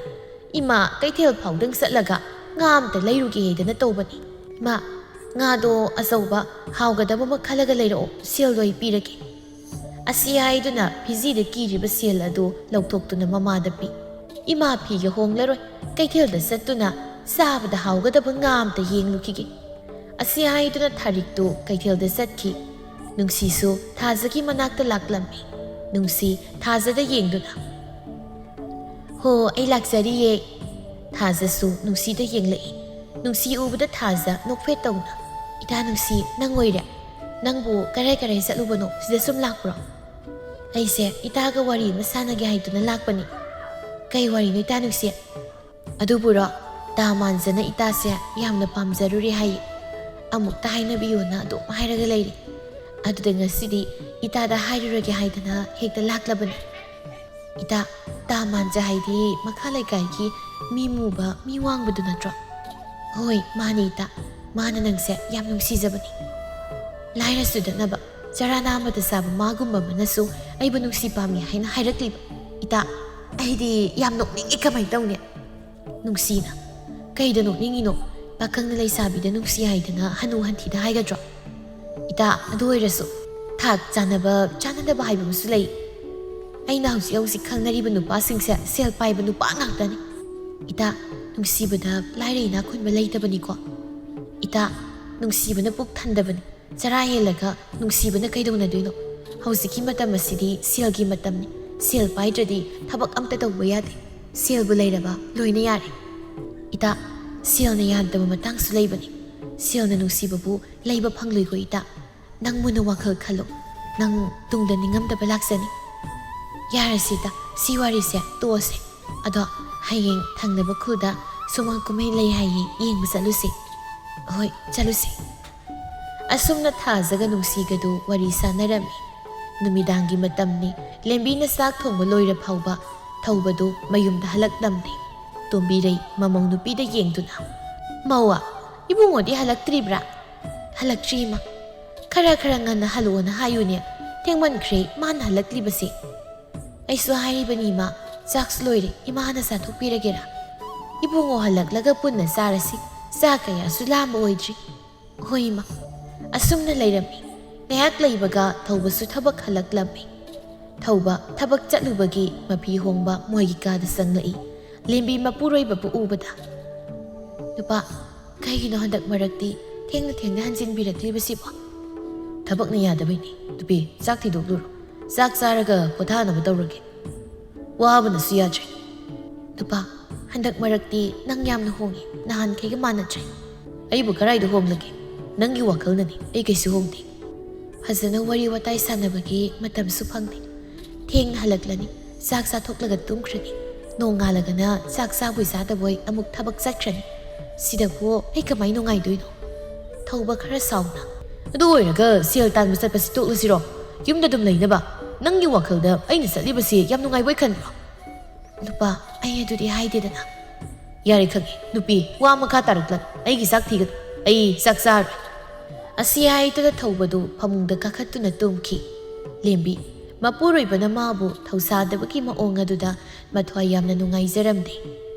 ꯏꯃꯥ ꯀꯩꯊꯦꯜ ꯐꯥꯎꯗꯪ ꯆꯠꯂꯒ ꯉꯥ ꯑꯝꯇ ꯂꯩꯔꯨꯒꯦ ꯍꯥꯏꯗꯅ ꯇꯧꯕꯅꯤ꯫ ꯏꯃꯥ, ꯉꯥꯗꯣ ꯑꯆꯧꯕ ꯍꯥꯎꯒꯗꯕ ꯑꯃ ꯈꯜꯂꯒ ꯂꯩꯔꯛꯑꯣ, ꯁꯦꯜꯗꯣ ꯑꯩ ꯄꯤꯔꯒꯦ꯫" ꯑꯁꯤ ꯍꯥꯏꯗꯨꯅ ꯐꯤꯖꯤꯗ ꯀꯤꯔꯤꯕ ꯁꯦꯜ ꯑꯗꯨ ꯂꯧꯊꯣꯛꯇꯨꯅ ꯃꯃꯥꯗ ꯄꯤ꯫ "ꯏꯃꯥ ꯐꯤꯒ ꯍꯣꯡꯂꯔꯣꯏ, ꯀꯩꯊꯦꯜꯗ ꯆꯠꯇꯨꯅ ꯆꯥꯕꯗ ꯍꯥꯎꯒꯗꯕ ꯉꯥ ꯑꯝꯇ ꯌꯦꯡꯂꯨꯈꯤꯒꯦ꯫" ꯑꯁꯤ ꯍꯥꯏꯗꯨꯅ ꯊꯥꯔꯤꯛꯇꯨ ꯀꯩꯊꯦꯜꯗ ꯆꯠꯈꯤ꯫ ꯅꯨꯡꯁꯤꯁꯨ ꯊꯥꯖꯒꯤ ꯃꯅꯥꯛꯇ ꯂꯥꯛꯂꯝꯃꯤ꯫ ꯅꯨꯡꯁꯤ ꯊꯥꯖꯗ ꯌꯦꯡꯗꯨꯅ, "ꯍꯣ, ꯑꯩ ꯂꯥꯛꯆꯔꯤꯌꯦ꯫" ꯊꯥꯖꯁꯨ ꯅꯨꯡꯁꯤꯗ ꯌꯦꯡꯂꯛꯏ꯫ ꯅꯨꯡꯁꯤ ꯎꯕꯗ ꯊꯥꯖ ꯅꯣꯛꯐꯦꯠ ꯇꯧꯅ, "ꯏꯇꯥ ꯅꯨꯡꯁꯤ, ꯅꯪ ꯑꯣꯏꯔꯦ? ꯅꯪꯕꯨ ꯀꯔꯥꯏ ꯀꯔꯥꯏ ꯆꯠꯂꯨꯕꯅꯣ? ꯁꯤꯗ ꯁꯨꯝ ꯂꯥꯛꯄ꯭ꯔꯣ?" "ꯑꯩꯁꯦ ꯏꯇꯥꯒ ꯋꯥꯔꯤ ꯑꯃ ꯁꯥꯟꯅꯒꯦ ꯍꯥꯏꯗꯨꯅ ꯂꯥꯛꯄꯅꯤ꯫" "ꯀꯩ ꯋꯥꯔꯤꯅꯣ ꯏꯇꯥ ꯅꯨꯡꯁꯤ?" "ꯑꯗꯨꯕꯨꯔꯣ, ꯇꯥ ꯃꯥꯟꯖꯅ ꯏꯇꯥꯁꯦ ꯌꯥꯝꯅ ꯄꯥꯝꯖꯔꯨꯔꯦ ꯍꯥꯏꯌꯦ꯫ ꯑꯃꯨꯛꯇ ꯍꯥꯏꯅꯕꯤꯌꯣꯅ ꯑꯗꯨꯝ ꯍꯥꯏꯔꯒ ꯂꯩꯔꯦ꯫ ꯑꯗꯨꯗ ꯉꯁꯤꯗꯤ ꯏꯇꯥꯗ ꯍꯥꯏꯔꯨꯔꯒꯦ ꯍꯥꯏꯗꯅ ꯍꯦꯛꯇ ꯂꯥꯛꯂꯕꯅꯤ꯫" "ꯏꯇꯥ, ꯇꯥ ꯃꯥꯟꯖ ꯍꯥꯏꯗꯤ ꯃꯈꯥ ꯂꯩꯀꯥꯏꯒꯤ ꯃꯤ ꯃꯨꯕ, ꯃꯤ ꯋꯥꯡꯕꯗꯨ ꯅꯠꯇ꯭ꯔꯣ?" "ꯍꯣꯏ, ꯃꯥꯅꯤ ꯏꯇꯥ꯫ ꯃꯥꯅ ꯅꯪꯁꯦ ꯌꯥꯝ ꯅꯨꯡꯁꯤꯖꯕꯅꯤ꯫ ꯂꯥꯏꯔ ꯆꯨꯗꯠꯅꯕ, ꯆꯔꯥ ꯅꯥꯝꯃꯗ ꯆꯥꯕ ꯃꯥꯒꯨꯝꯕ ꯑꯃꯅꯁꯨ ꯑꯩꯕꯨ ꯅꯨꯡꯁꯤ ꯄꯥꯝꯃꯤ ꯍꯥꯏꯅ ꯍꯥꯏꯔꯛꯂꯤꯕ꯫ ꯏꯇꯥ, ꯑꯩꯗꯤ ꯌꯥꯝ ꯅꯣꯛꯅꯤꯡꯉꯤ, ꯀꯃꯥꯏ ꯇꯧꯅꯤ?" ꯅꯨꯡꯁꯤꯅ, "ꯀꯩꯗ ꯅꯣꯛꯅꯤꯡꯉꯤꯅꯣ? ꯄꯥꯈꯪꯅ ꯂꯩꯁꯥꯕꯤꯗ ꯅꯨꯡꯁꯤ ꯍꯥꯏꯗꯅ ꯍꯅꯨ ꯍꯟꯊꯤꯗ ꯍꯥꯏꯒꯗ꯭ꯔꯣ?" "ꯏꯇꯥ, ꯑꯗꯨ ꯑꯣꯏꯔꯁꯨ ꯊꯥꯛ ꯆꯥꯟꯅꯕ ꯆꯥꯟꯅꯗꯕ ꯍꯥꯏꯕ ꯑꯃꯁꯨ ꯂꯩ꯫ ꯑꯩꯅ ꯍꯧꯖꯤꯛ ꯍꯧꯖꯤꯛ ꯈꯪꯅꯔꯤꯕ ꯅꯨꯄꯥꯁꯤꯡꯁꯦ ꯁꯦꯜ ꯄꯥꯏꯕ ꯅꯨꯄꯥ ꯉꯥꯛꯇꯅꯤ꯫ ꯏꯇꯥ, ꯅꯨꯡꯁꯤꯕꯗ ꯂꯥꯏꯔ ꯏꯅꯥꯛ ꯈꯨꯟꯕ ꯂꯩꯇꯕꯅꯤꯀꯣ꯫ ꯏꯇꯥ, ꯅꯨꯡꯁꯤꯕꯅ ꯄꯨꯛ ꯊꯟꯗꯕꯅꯤ꯫ ꯆꯔꯥ ꯍꯦꯜꯂꯒ ꯅꯨꯡꯁꯤꯕꯅ ꯀꯩꯗꯧꯅꯗꯣꯏꯅꯣ? ꯍꯧꯖꯤꯛꯀꯤ ꯃꯇꯝ ꯑꯁꯤꯗꯤ ꯁꯦꯜꯒꯤ ꯃꯇꯝꯅꯤ꯫ ꯁꯦꯜ ꯄꯥꯏꯗ꯭ꯔꯗꯤ ꯊꯕꯛ ꯑꯝꯇ ꯇꯧꯕ ꯌꯥꯗꯦ꯫ ꯁꯦꯜꯕꯨ ꯂꯩꯔꯕ ꯂꯣꯏꯅ ꯌꯥꯔꯦ꯫ ꯏꯇꯥ, ꯁꯦꯜꯅ ꯌꯥꯗꯕ ꯃꯇꯥꯡꯁꯨ ꯂꯩꯕꯅꯤ꯫ ꯁꯦꯜꯅ ꯅꯨꯡꯁꯤꯕꯕꯨ ꯂꯩꯕ ꯐꯪꯂꯣꯏꯀꯣ ꯏꯇꯥ꯫ ꯅꯪ ꯃꯨꯟꯅ ꯋꯥꯈꯜ ꯈꯜꯂꯨ꯫ ꯅꯪ ꯇꯨꯡꯗ ꯅꯤꯡꯉꯝꯗꯕ ꯂꯥꯛꯆꯅꯤ꯫" "ꯌꯥꯔꯦꯁꯦ ꯏꯇꯥ, ꯁꯤ ꯋꯥꯔꯤꯁꯦ ꯇꯣꯛꯑꯁꯦ꯫ ꯑꯗꯣ ꯍꯌꯦꯡ ꯊꯪꯅꯕ ꯈꯨꯜꯗ ꯁꯨꯃꯥꯡ ꯀꯨꯝꯍꯩ ꯂꯩ ꯍꯥꯏꯌꯦ, ꯌꯦꯡꯕ ꯆꯠꯂꯨꯁꯦ꯫" "ꯍꯣꯏ, ꯆꯠꯂꯨꯁꯦ꯫" ꯑꯁꯨꯝꯅ ꯊꯥꯖꯒ ꯅꯨꯡꯁꯤꯒꯗꯨ ꯋꯥꯔꯤ ꯁꯥꯟꯅꯔꯝꯃꯤ꯫ ꯅꯨꯃꯤꯗꯥꯡꯒꯤ ꯃꯇꯝꯅꯤ꯫ ꯂꯦꯝꯕꯤꯅ ꯆꯥꯛ ꯊꯣꯡꯕ ꯂꯣꯏꯔ ꯐꯥꯎꯕ ꯊꯧꯕꯗꯨ ꯃꯌꯨꯝꯗ ꯍꯜꯂꯛꯂꯝꯗꯦ꯫ ꯇꯣꯝꯕꯤꯔꯩ ꯃꯃꯧ ꯅꯨꯄꯤꯗ ꯌꯦꯡꯗꯨꯅ, "ꯃꯧꯋꯥ, ꯏꯕꯨꯡꯉꯣꯗꯤ ꯍꯜꯂꯛꯇ꯭ꯔꯤꯕ꯭ꯔꯥ?" "ꯍꯜꯂꯛꯇ꯭ꯔꯤ, ꯏꯃꯥ꯫ ꯈꯔ ꯈꯔ ꯉꯟꯅ ꯍꯜꯂꯛꯑꯣꯅ ꯍꯥꯏꯌꯨꯅꯦ꯫ ꯊꯦꯡꯃꯟꯈ꯭ꯔꯦ ꯃꯥꯅ ꯍꯜꯂꯛꯂꯤꯕꯁꯦ꯫ ꯑꯩꯁꯨ ꯍꯥꯏꯔꯤꯕꯅꯤ, ꯏꯃꯥ, ꯆꯥꯛꯁꯨ ꯂꯣꯏꯔꯦ, ꯏꯃꯥꯅ ꯆꯥꯊꯣꯛꯄꯤꯔꯒꯦꯔꯥ? ꯏꯕꯨꯡꯉꯣ ꯍꯜꯂꯛꯂꯒ ꯄꯨꯟꯅ ꯆꯥꯔꯁꯤ꯫ ꯆꯥꯛ ꯀꯌꯥꯁꯨ ꯂꯥꯝꯕ ꯑꯣꯏꯗ꯭ꯔꯤ꯫" "ꯍꯣꯏ, ꯏꯃꯥ꯫" ꯑꯁꯨꯝꯅ ꯂꯩꯔꯝꯃꯤ꯫ ꯉꯥꯏꯍꯥꯛ ꯂꯩꯕꯒ ꯊꯧꯕꯁꯨ ꯊꯕꯛ ꯍꯜꯂꯛꯂꯝꯃꯤ꯫ ꯊꯧꯕ ꯊꯕꯛ ꯆꯠꯂꯨꯕꯒꯤ ꯃꯐꯤ ꯍꯣꯡꯕ ꯃꯣꯏꯒꯤ ꯀꯥꯗ ꯆꯪꯂꯛꯏ꯫ ꯂꯦꯝꯕꯤ ꯃꯄꯨꯔꯣꯏꯕꯕꯨ ꯎꯕꯗ, "ꯅꯨꯄꯥ, ꯀꯩꯒꯤꯅꯣ ꯍꯟꯗꯛ ꯃꯔꯛꯇꯤ ꯊꯦꯡꯅ ꯊꯦꯡꯅ ꯍꯟꯖꯤꯟꯕꯤꯔꯛꯂꯤꯕꯁꯤꯕꯣ?" "ꯊꯕꯛꯅ ꯌꯥꯗꯕꯩꯅꯤ꯫ ꯅꯨꯄꯤ, ꯆꯥꯛ ꯊꯤꯗꯣꯛꯂꯨꯔꯣ꯫ ꯆꯥꯛ ꯆꯥꯔꯒ ꯄꯣꯊꯥꯅꯕ ꯇꯧꯔꯒꯦ꯫ ꯋꯥꯕꯅꯁꯨ ꯌꯥꯗ꯭ꯔꯦ꯫" "ꯅꯨꯄꯥ, ꯍꯟꯗꯛ ꯃꯔꯛꯇꯤ ꯅꯪ ꯌꯥꯝꯅ ꯍꯣꯡꯉꯦ, ꯅꯍꯥꯟꯈꯩꯒ ꯃꯥꯟꯅꯗ꯭ꯔꯦ꯫" "ꯑꯩꯕꯨ ꯀꯔꯥꯏꯗ ꯍꯣꯡꯂꯒꯦ? ꯅꯪꯒꯤ ꯋꯥꯈꯜꯅꯅꯤ, ꯑꯩ ꯀꯩꯁꯨ ꯍꯣꯡꯗꯦ꯫" ꯐꯖꯅ ꯋꯥꯔꯤ ꯋꯥꯇꯥꯏ ꯁꯥꯟꯅꯕꯒꯤ ꯃꯇꯝꯁꯨ ꯐꯪꯗꯦ꯫ ꯊꯦꯡꯅ ꯍꯜꯂꯛꯂꯅꯤ, ꯆꯥꯛ ꯆꯥꯊꯣꯛꯂꯒ ꯇꯨꯝꯈ꯭ꯔꯅꯤ꯫ ꯅꯣꯡꯉꯥꯜꯂꯒꯅ ꯆꯥꯛ ꯆꯥꯕꯣꯏ ꯆꯥꯗꯕꯣꯏ ꯑꯃꯨꯛ ꯊꯕꯛ ꯆꯠꯈ꯭ꯔꯅꯤ꯫ ꯁꯤꯗꯕꯨ ꯑꯩ ꯀꯃꯥꯏ ꯅꯨꯡꯉꯥꯏꯗꯣꯏꯅꯣ? ꯊꯧꯕ ꯈꯔ ꯁꯥꯎꯅ, "ꯑꯗꯨ ꯑꯣꯏꯔꯒ ꯁꯦꯜ ꯇꯥꯟꯕ ꯆꯠꯄꯁꯤ ꯇꯣꯛꯂꯁꯤꯔꯣ? ꯌꯨꯝꯗ ꯑꯗꯨꯝ ꯂꯩꯅꯕ? ꯅꯪꯒꯤ ꯋꯥꯈꯜꯗ ꯑꯩꯅ ꯆꯠꯂꯤꯕꯁꯤ ꯌꯥꯝ ꯅꯨꯡꯉꯥꯏꯕꯣꯏ ꯈꯟꯕ꯭ꯔꯣ?" "ꯅꯨꯄꯥ, ꯑꯩ ꯑꯗꯨꯗꯤ ꯍꯥꯏꯗꯦꯗꯅ꯫" "ꯌꯥꯔꯦ, ꯈꯪꯉꯦ꯫ ꯅꯨꯄꯤ, ꯋꯥ ꯃꯈꯥ ꯇꯥꯔꯛꯂꯅꯨ꯫ ꯑꯩꯒꯤ ꯆꯥꯛ ꯊꯤꯒꯅꯨ꯫ ꯑꯩ ꯆꯥꯛ ꯆꯥꯔꯣꯏ꯫" ꯑꯁꯤ ꯍꯥꯏꯗꯨꯅ ꯊꯧꯕꯗꯨ ꯐꯃꯨꯡꯗ ꯀꯥꯈꯠꯇꯨꯅ ꯇꯨꯝꯈꯤ꯫ ꯂꯦꯝꯕꯤ, ꯃꯄꯨꯔꯣꯏꯕꯅ ꯃꯥꯕꯨ ꯊꯧꯁꯥꯗꯕꯒꯤ ꯃꯑꯣꯡ ꯑꯗꯨꯗ ꯃꯊ꯭ꯋꯥꯏ ꯌꯥꯝꯅ ꯅꯨꯡꯉꯥꯏꯖꯔꯝꯗꯦ꯫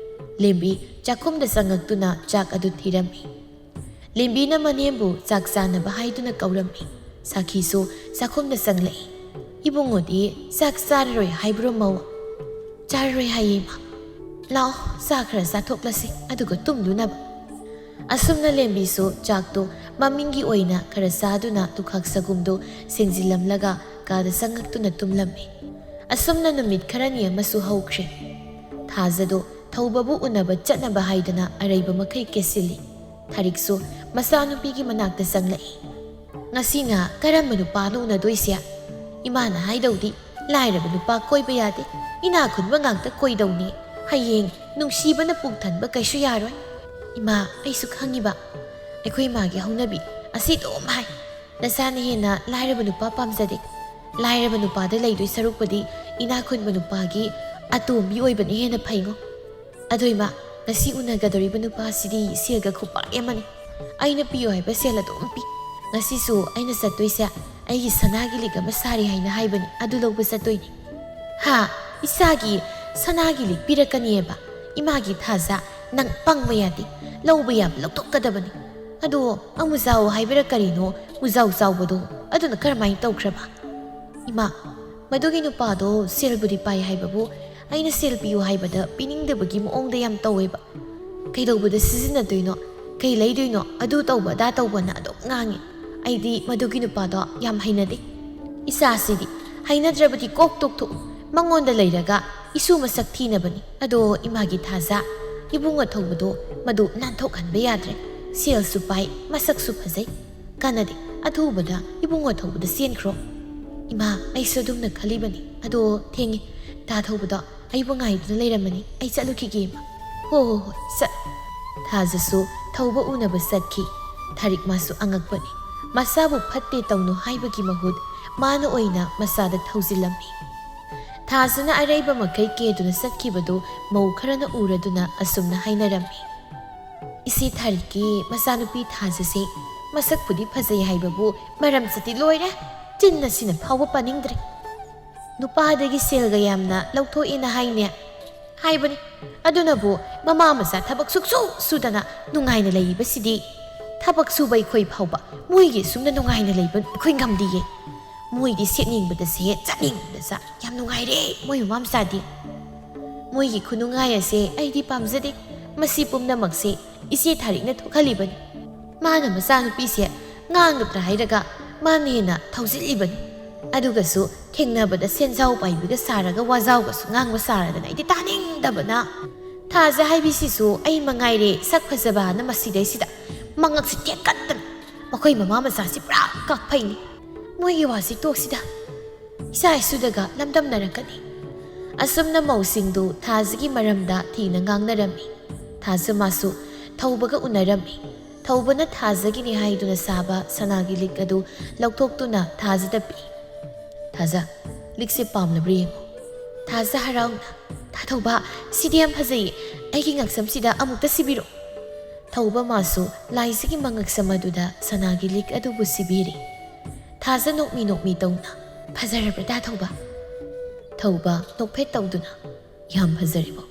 ꯂꯦꯝꯕꯤ ꯆꯥꯛꯈꯨꯝꯗ ꯆꯪꯉꯛꯇꯨꯅ ꯆꯥꯛ ꯑꯗꯨ ꯊꯤꯔꯝꯃꯤ꯫ ꯂꯦꯝꯕꯤꯅ ꯃꯅꯦꯝꯕꯨ ꯆꯥꯛ ꯆꯥꯅꯕ ꯍꯥꯏꯗꯨꯅ ꯀꯧꯔꯝꯃꯤ꯫ ꯁꯥꯈꯤꯁꯨ ꯆꯥꯛꯈꯨꯝꯗ ꯆꯪꯂꯛꯏ꯫ "ꯏꯕꯨꯡꯉꯣꯗꯤ ꯆꯥꯛ ꯆꯥꯔꯔꯣꯏ ꯍꯥꯏꯕ꯭ꯔꯣ, ꯃꯧ?" "ꯆꯥꯔꯔꯣꯏ ꯍꯥꯏꯌꯦ, ꯏꯃꯥ꯫ ꯂꯥꯛꯑꯣ, ꯆꯥ ꯈꯔ ꯆꯥꯊꯣꯛꯂꯁꯤ, ꯑꯗꯨꯒ ꯇꯨꯝꯂꯨꯅꯕ꯫" ꯑꯁꯨꯝꯅ ꯂꯦꯝꯕꯤꯁꯨ ꯆꯥꯛꯇꯨ ꯃꯃꯤꯡꯒꯤ ꯑꯣꯏꯅ ꯈꯔ ꯆꯥꯗꯨꯅ ꯇꯨꯈꯥꯛ ꯁꯒꯨꯝꯗꯨ ꯁꯦꯡꯖꯤꯜꯂꯝꯂꯒ ꯀꯥꯗ ꯆꯪꯉꯛꯇꯨꯅ ꯇꯨꯝꯂꯝꯃꯤ꯫ ꯑꯁꯨꯝꯅ ꯅꯨꯃꯤꯠ ꯈꯔꯅꯤ ꯑꯃꯁꯨ ꯍꯧꯈ꯭ꯔꯦ꯫ ꯊꯥꯖꯗꯣ ꯊꯧꯕꯕꯨ ꯎꯅꯕ ꯆꯠꯅꯕ ꯍꯥꯏꯗꯅ ꯑꯔꯩꯕ ꯃꯈꯩ ꯀꯦꯁꯤꯜꯂꯤ꯫ ꯊꯥꯔꯤꯛꯁꯨ ꯃꯆꯥꯅꯨꯄꯤꯒꯤ ꯃꯅꯥꯛꯇ ꯆꯪꯂꯛꯏ꯫ "ꯉꯁꯤꯅ ꯀꯔꯝꯕ ꯅꯨꯄꯥꯅꯣ ꯎꯅꯗꯣꯏꯁꯦ? ꯏꯃꯥꯅ ꯍꯥꯏꯗꯧꯗꯤ ꯂꯥꯏꯔꯕ ꯅꯨꯄꯥ ꯀꯣꯏꯕ ꯌꯥꯗꯦ, ꯏꯅꯥꯛ ꯈꯨꯟꯕ ꯉꯥꯛꯇ ꯀꯣꯏꯗꯧꯅꯤ꯫ ꯍꯌꯦꯡ ꯅꯨꯡꯁꯤꯕꯅ ꯄꯨꯛ ꯊꯟꯕ ꯀꯩꯁꯨ ꯌꯥꯔꯣꯏ꯫" "ꯏꯃꯥ, ꯑꯩꯁꯨ ꯈꯪꯉꯤꯕ꯫ ꯑꯩꯈꯣꯏ ꯏꯃꯥꯒꯤ ꯍꯧꯅꯕꯤ ꯑꯁꯤ ꯑꯗꯨꯝ ꯍꯥꯏ꯫ ꯅꯆꯥꯅ ꯍꯦꯟꯅ ꯂꯥꯏꯔꯕ ꯅꯨꯄꯥ ꯄꯥꯝꯖꯗꯦ꯫ ꯂꯥꯏꯔꯕ ꯅꯨꯄꯥꯗ ꯂꯩꯗꯣꯏ ꯁꯔꯨꯛꯄꯨꯗꯤ ꯏꯅꯥꯛ ꯈꯨꯟꯕ ꯅꯨꯄꯥꯒꯤ ꯑꯇꯣꯝꯕꯤ ꯑꯣꯏꯕꯅ ꯍꯦꯟꯅ ꯐꯩꯉꯣ꯫ ꯑꯗꯣ ꯏꯃꯥ, ꯉꯁꯤ ꯎꯅꯒꯗꯧꯔꯤꯕ ꯅꯨꯄꯥꯁꯤꯗꯤ ꯁꯦꯜꯒ ꯈꯨꯄꯥꯏ ꯑꯃꯅꯤ꯫ ꯑꯩꯅ ꯄꯤꯌꯨ ꯍꯥꯏꯕ ꯁꯦꯜ ꯑꯗꯨꯝ ꯄꯤ꯫ ꯉꯁꯤꯁꯨ ꯑꯩꯅ ꯆꯠꯇꯣꯏꯁꯦ ꯑꯩꯒꯤ ꯁꯅꯥꯒꯤ ꯂꯤꯛ ꯑꯃ ꯁꯥꯔꯤ ꯍꯥꯏꯅ ꯍꯥꯏꯕꯅꯤ, ꯑꯗꯨ ꯂꯧꯕ ꯆꯠꯇꯣꯏꯅꯤ꯫ ꯍꯥ? ꯏꯆꯥꯒꯤ ꯁꯅꯥꯒꯤ ꯂꯤꯛ ꯄꯤꯔꯛꯀꯅꯤꯑꯕ? ꯏꯃꯥꯒꯤ ꯊꯥꯖ, ꯅꯪ ꯄꯪꯕ ꯌꯥꯗꯦ꯫ ꯂꯧꯕ ꯌꯥꯕ ꯂꯧꯊꯣꯛꯀꯗꯕꯅꯤ꯫ ꯑꯗꯣ ꯑꯃꯨꯖꯥꯎ ꯍꯥꯏꯕꯔꯥ ꯀꯔꯤꯅꯣ, ꯃꯨꯖꯥꯎ ꯆꯥꯎꯕꯗꯣ, ꯑꯗꯨꯅ ꯀꯔꯝꯍꯥꯏꯅ ꯇꯧꯈ꯭ꯔꯕ? ꯏꯃꯥ, ꯃꯗꯨꯒꯤ ꯅꯨꯄꯥꯗꯣ ꯁꯦꯜꯕꯨꯗꯤ ꯄꯥꯏ ꯍꯥꯏꯕꯕꯨ, ꯑꯩꯅ ꯁꯦꯜ ꯄꯤꯌꯨ ꯍꯥꯏꯕꯗ ꯄꯤꯅꯤꯡꯗꯕꯒꯤ ꯃꯑꯣꯡꯗ ꯌꯥꯝ ꯇꯧꯋꯦꯕ꯫ ꯀꯩꯗꯧꯕꯗ ꯁꯤꯖꯤꯟꯅꯗꯣꯏꯅꯣ, ꯀꯩ ꯂꯩꯗꯣꯏꯅꯣ, ꯑꯗꯨ ꯇꯧꯕ ꯑꯗꯥ ꯇꯧꯕꯅ ꯑꯗꯨꯝ ꯉꯥꯡꯉꯤ꯫ ꯑꯩꯗꯤ ꯃꯗꯨꯒꯤ ꯅꯨꯄꯥꯗꯣ ꯌꯥꯝ ꯍꯩꯅꯗꯦ꯫ ꯏꯆꯥꯁꯤꯗꯤ ꯍꯩꯅꯗ꯭ꯔꯕꯗꯤ ꯀꯣꯛ ꯇꯣꯛꯊꯣꯛꯎ꯫ ꯃꯉꯣꯟꯗ ꯂꯩꯔꯒ ꯏꯁꯨ ꯃꯁꯛ ꯊꯤꯅꯕꯅꯤ꯫ ꯑꯗꯣ ꯏꯃꯥꯒꯤ ꯊꯥꯖ, ꯏꯕꯨꯡꯉꯣ ꯊꯧꯕꯗꯣ ꯃꯗꯨ ꯅꯥꯟꯊꯣꯛꯍꯟꯕ ꯌꯥꯗ꯭ꯔꯦ꯫ ꯁꯦꯜꯁꯨ ꯄꯥꯏ, ꯃꯁꯛꯁꯨ ꯐꯖꯩ꯫ ꯀꯥꯟꯅꯗꯦ, ꯑꯊꯨꯕꯗ ꯏꯕꯨꯡꯉꯣ ꯊꯧꯕꯗ ꯆꯦꯟꯈ꯭ꯔꯣ꯫ ꯏꯃꯥ, ꯑꯩꯁꯨ ꯑꯗꯨꯝꯅ ꯈꯜꯂꯤꯕꯅꯤ꯫ ꯑꯗꯣ ꯊꯦꯡꯉꯦ, ꯗꯥ ꯊꯧꯕꯗꯣ ꯑꯩꯕꯨ ꯉꯥꯏꯗꯨꯅ ꯂꯩꯔꯝꯃꯅꯤ꯫ ꯑꯩ ꯆꯠꯂꯨꯈꯤꯒꯦ, ꯏꯃꯥ꯫ ꯍꯣ, ꯍꯣ, ꯍꯣꯏ, ꯆꯠ꯫ ꯊꯥꯖꯁꯨ ꯊꯧꯕ ꯎꯅꯕ ꯆꯠꯈꯤ꯫ ꯊꯥꯔꯤꯛ ꯃꯥꯁꯨ ꯑꯉꯛꯄꯅꯤ꯫ ꯃꯆꯥꯕꯨ ꯐꯠꯇꯦ ꯇꯧꯅꯨ ꯍꯥꯏꯕꯒꯤ ꯃꯍꯨꯠ ꯃꯥꯅ ꯑꯣꯏꯅ ꯃꯆꯥꯗ ꯊꯧꯖꯤꯜꯂꯝꯃꯤ꯫ ꯊꯥꯖꯅ ꯑꯔꯩꯕ ꯃꯈꯩ ꯀꯦꯗꯨꯅ ꯆꯠꯈꯤꯕꯗꯨ ꯃꯧ ꯈꯔꯅ ꯎꯔꯗꯨꯅ ꯑꯁꯨꯝꯅ ꯍꯥꯏꯅꯔꯝꯃꯤ꯫ ꯏꯆꯦ ꯊꯥꯔꯤꯛꯀꯤ ꯃꯆꯥꯅꯨꯄꯤ ꯊꯥꯖꯁꯦ ꯃꯁꯛꯄꯨꯗꯤ ꯐꯖꯩ ꯍꯥꯏꯕꯕꯨ ꯃꯔꯝ ꯆꯠꯇꯤ ꯂꯣꯏꯔꯦ꯫ ꯆꯤꯟ ꯑꯁꯤꯅ ꯐꯥꯎꯕ ꯄꯥꯅꯤꯡꯗ꯭ꯔꯦ꯫ ꯅꯨꯄꯥꯗꯒꯤ ꯁꯦꯜꯒ ꯌꯥꯝꯅ ꯂꯧꯊꯣꯛꯑꯦꯅ ꯍꯥꯏꯅꯦ꯫ ꯍꯥꯏꯕꯅꯤ꯫ ꯑꯗꯨꯅꯕꯨ ꯃꯃꯥ ꯃꯆꯥ ꯊꯕꯛ ꯁꯨꯛꯁꯨ ꯁꯨꯗꯅ ꯅꯨꯡꯉꯥꯏꯅ ꯂꯩꯔꯤꯕꯁꯤꯗꯤ꯫ ꯊꯕꯛ ꯁꯨꯕ ꯑꯩꯈꯣꯏ ꯐꯥꯎꯕ ꯃꯣꯏꯒꯤ ꯁꯨꯝꯅ ꯅꯨꯡꯉꯥꯏꯅ ꯂꯩꯕ ꯑꯩꯈꯣꯏ ꯉꯝꯗꯤꯌꯦ꯫ ꯃꯣꯏꯗꯤ ꯁꯦꯠꯅꯤꯡꯕꯗ ꯁꯦꯠ, ꯆꯠꯅꯤꯡꯕꯗ ꯆꯠ, ꯌꯥꯝ ꯅꯨꯡꯉꯥꯏꯔꯦ ꯃꯣꯏ ꯃꯃꯥ ꯃꯆꯥꯗꯤ꯫ ꯃꯣꯏꯒꯤ ꯈꯨꯅꯨꯡꯉꯥꯏ ꯑꯁꯦ ꯑꯩꯗꯤ ꯄꯥꯝꯖꯗꯦ꯫ ꯃꯁꯤ ꯄꯨꯝꯅꯃꯛꯁꯦ ꯏꯆꯦ ꯊꯥꯔꯤꯛꯅ ꯊꯣꯛꯍꯜꯂꯤꯕꯅꯤ꯫ ꯃꯥꯅ ꯃꯆꯥꯅꯨꯄꯤꯁꯦ ꯉꯥꯡꯒꯗ꯭ꯔꯥ ꯍꯥꯏꯔꯒ ꯃꯥꯅ ꯍꯦꯟꯅ ꯊꯧꯖꯤꯜꯂꯤꯕꯅꯤ꯫ ꯑꯗꯨꯒꯁꯨ ꯊꯦꯡꯅꯕꯗ ꯁꯦꯟꯖꯥꯎ ꯄꯥꯏꯕꯤꯒ ꯁꯥꯔꯒ ꯋꯥꯖꯥꯎꯒꯁꯨ ꯉꯥꯡꯕ ꯁꯥꯔꯗꯅ ꯑꯩꯗꯤ ꯇꯥꯅꯤꯡꯗꯕꯅ꯫ ꯊꯥꯖ ꯍꯥꯏꯕꯤꯁꯤꯁꯨ ꯑꯩ ꯃꯉꯥꯏꯔꯦ ꯁꯛ ꯐꯖꯕꯅ ꯃꯁꯤꯗꯩꯁꯤꯗ ꯃꯉꯛꯁꯤ ꯇꯦꯛꯀꯠꯇꯅ꯫ ꯃꯈꯣꯏ ꯃꯃꯥ ꯃꯆꯥꯁꯤ ꯄꯨꯔꯥ ꯀꯥꯛꯐꯩꯅꯤ꯫ ꯃꯣꯏꯒꯤ ꯋꯥꯁꯤ ꯇꯣꯛꯁꯤꯗ꯫ ꯏꯆꯥ ꯏꯁꯨꯗꯒ ꯂꯝꯗꯝꯅꯔꯛꯀꯅꯤ꯫ ꯑꯁꯨꯝꯅ ꯃꯧꯁꯤꯡꯗꯨ ꯊꯥꯖꯒꯤ ꯃꯔꯝꯗ ꯊꯤꯅ ꯉꯥꯡꯅꯔꯝꯃꯤ꯫ ꯊꯥꯖ ꯃꯥꯁꯨ ꯊꯧꯕꯒ ꯎꯅꯔꯝꯃꯤ꯫ ꯊꯧꯕꯅ ꯊꯥꯖꯒꯤꯅꯤ ꯍꯥꯏꯗꯨꯅ ꯁꯥꯕ ꯁꯅꯥꯒꯤ ꯂꯤꯛ ꯑꯗꯨ ꯂꯧꯊꯣꯛꯇꯨꯅ ꯊꯥꯖꯗ ꯄꯤ꯫ "ꯊꯥꯖ, ꯂꯤꯛꯁꯦ ꯄꯥꯝꯂꯕ꯭ꯔꯥ ꯌꯦꯡꯉꯣ꯫" ꯊꯥꯖ ꯍꯔꯥꯎꯅ, "ꯇꯥ ꯊꯧꯕ, ꯁꯤꯗꯤ ꯌꯥꯝ ꯐꯖꯩꯌꯦ, ꯑꯩꯒꯤ ꯉꯛꯁꯝꯁꯤꯗ ꯑꯃꯨꯛꯇ ꯁꯤꯕꯤꯔꯣ꯫" ꯊꯧꯕ ꯃꯥꯁꯨ ꯂꯥꯏꯖꯒꯤ ꯃꯉꯛꯁꯝ ꯑꯗꯨꯗ ꯁꯅꯥꯒꯤ ꯂꯤꯛ ꯑꯗꯨꯕꯨ ꯁꯤꯕꯤꯔꯤ꯫ ꯊꯥꯖ ꯅꯣꯛꯃꯤ ꯅꯣꯛꯃꯤ ꯇꯧꯅ, "ꯐꯖꯔꯕ꯭ꯔꯥ ꯇꯥ ꯊꯧꯕ?" ꯊꯧꯕ ꯅꯣꯛꯐꯦꯠ ꯇꯧꯗꯨꯅ, "ꯌꯥꯝ ꯐꯖꯔꯦꯕꯣ,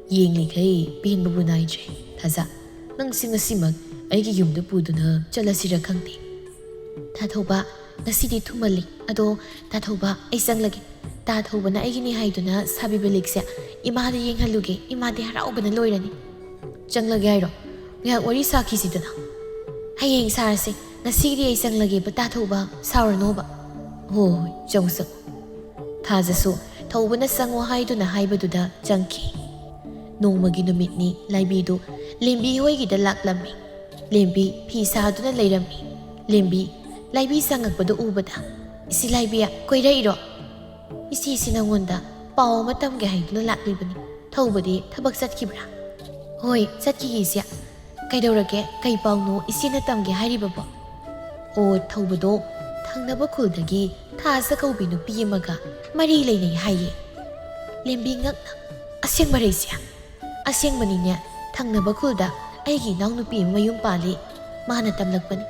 ꯌꯦꯡꯂꯤꯈꯩ ꯄꯦꯟꯕꯕꯨ ꯅꯥꯏꯗ꯭ꯔꯦ꯫ ꯊꯥꯖ, ꯅꯪꯁꯤ ꯉꯁꯤꯃꯛ ꯑꯩꯒꯤ ꯌꯨꯝꯗ ꯄꯨꯗꯨꯅ ꯆꯠꯂꯁꯤꯔ ꯈꯪꯗꯦ꯫" "ꯇꯥ ꯊꯧꯕ, ꯉꯁꯤꯗꯤ ꯊꯨꯃꯜꯂꯤ꯫ ꯑꯗꯣ ꯇꯥ ꯊꯧꯕ, ꯑꯩ ꯆꯪꯂꯒꯦ꯫ ꯇꯥ ꯊꯧꯕꯅ ꯑꯩꯒꯤꯅꯤ ꯍꯥꯏꯗꯨꯅ ꯁꯥꯕꯤꯕ ꯂꯤꯛꯁꯦ ꯏꯃꯥꯗ ꯌꯦꯡꯍꯜꯂꯨꯒꯦ, ꯏꯃꯥꯗꯤ ꯍꯔꯥꯎꯕꯅ ꯂꯣꯏꯔꯅꯤ꯫" "ꯆꯪꯂꯒꯦ ꯍꯥꯏꯔꯣ? ꯉꯥꯏꯍꯥꯛ ꯋꯥꯔꯤ ꯁꯥꯈꯤꯁꯤꯗꯅ꯫" "ꯍꯌꯦꯡ ꯁꯥꯔꯁꯦ, ꯉꯁꯤꯒꯤꯗꯤ ꯑꯩ ꯆꯪꯂꯒꯦꯕ ꯇꯥ ꯊꯧꯕ, ꯁꯥꯎꯔꯅꯣꯕ꯫" "ꯍꯣꯏ ꯍꯣꯏ, ꯆꯪꯉꯨ ꯆꯪꯉꯨ꯫" ꯊꯥꯖꯁꯨ ꯊꯧꯕꯅ ꯆꯪꯉꯣ ꯍꯥꯏꯗꯨꯅ ꯍꯥꯏꯕꯗꯨꯗ ꯆꯪꯈꯤ꯫ ꯅꯣꯡꯃꯒꯤ ꯅꯨꯃꯤꯠꯅꯤ ꯂꯥꯏꯕꯤꯗꯨ ꯂꯦꯝꯕꯤ ꯍꯣꯏꯒꯤꯗ ꯂꯥꯛꯂꯝꯃꯤ꯫ ꯂꯦꯝꯕꯤ ꯐꯤ ꯁꯥꯗꯨꯅ ꯂꯩꯔꯝꯃꯤ꯫ ꯂꯦꯝꯕꯤ ꯂꯥꯏꯕꯤ ꯆꯪꯉꯛꯄꯗꯨ ꯎꯕꯗ, "ꯏꯆꯦ ꯂꯥꯏꯕꯤ, ꯀꯣꯏꯔꯛꯏꯔꯣ?" "ꯏꯆꯦꯁꯤ ꯅꯪꯉꯣꯟꯗ ꯄꯥꯎ ꯑꯃ ꯇꯝꯒꯦ ꯍꯥꯏꯗꯨꯅ ꯂꯥꯛꯂꯤꯕꯅꯤ꯫ ꯊꯧꯕꯗꯤ ꯊꯕꯛ ꯆꯠꯈꯤꯕ꯭ꯔꯥ?" "ꯍꯣꯏ, ꯆꯠꯈꯤꯌꯦ ꯏꯆꯦ꯫" "ꯀꯩꯗꯧꯔꯒꯦ? ꯀꯩ ꯄꯥꯎꯅꯣ ꯏꯆꯦꯅ ꯇꯝꯒꯦ ꯍꯥꯏꯔꯤꯕꯕꯣ?" "ꯑꯣ, ꯊꯧꯕꯗꯣ ꯊꯪꯅꯕ ꯈꯨꯜꯗꯒꯤ ꯊꯥꯖ ꯀꯧꯕꯤ ꯅꯨꯄꯤ ꯑꯃꯒ ꯃꯔꯤ ꯂꯩꯅꯩ ꯍꯥꯏꯌꯦ꯫" ꯂꯦꯝꯕꯤ ꯉꯛꯅ, "ꯑꯁꯦꯡꯕꯔ ꯏꯆꯦ?" "ꯑꯁꯦꯡꯕꯅꯤꯅꯦ, ꯊꯪꯅꯕ ꯈꯨꯜꯗ ꯑꯩꯒꯤ ꯏꯅꯥꯎꯅꯨꯄꯤ ꯑꯃ ꯃꯌꯨꯝ ꯄꯥꯜꯂꯤ꯫ ꯃꯥꯅ ꯇꯝꯂꯛꯄꯅꯤ꯫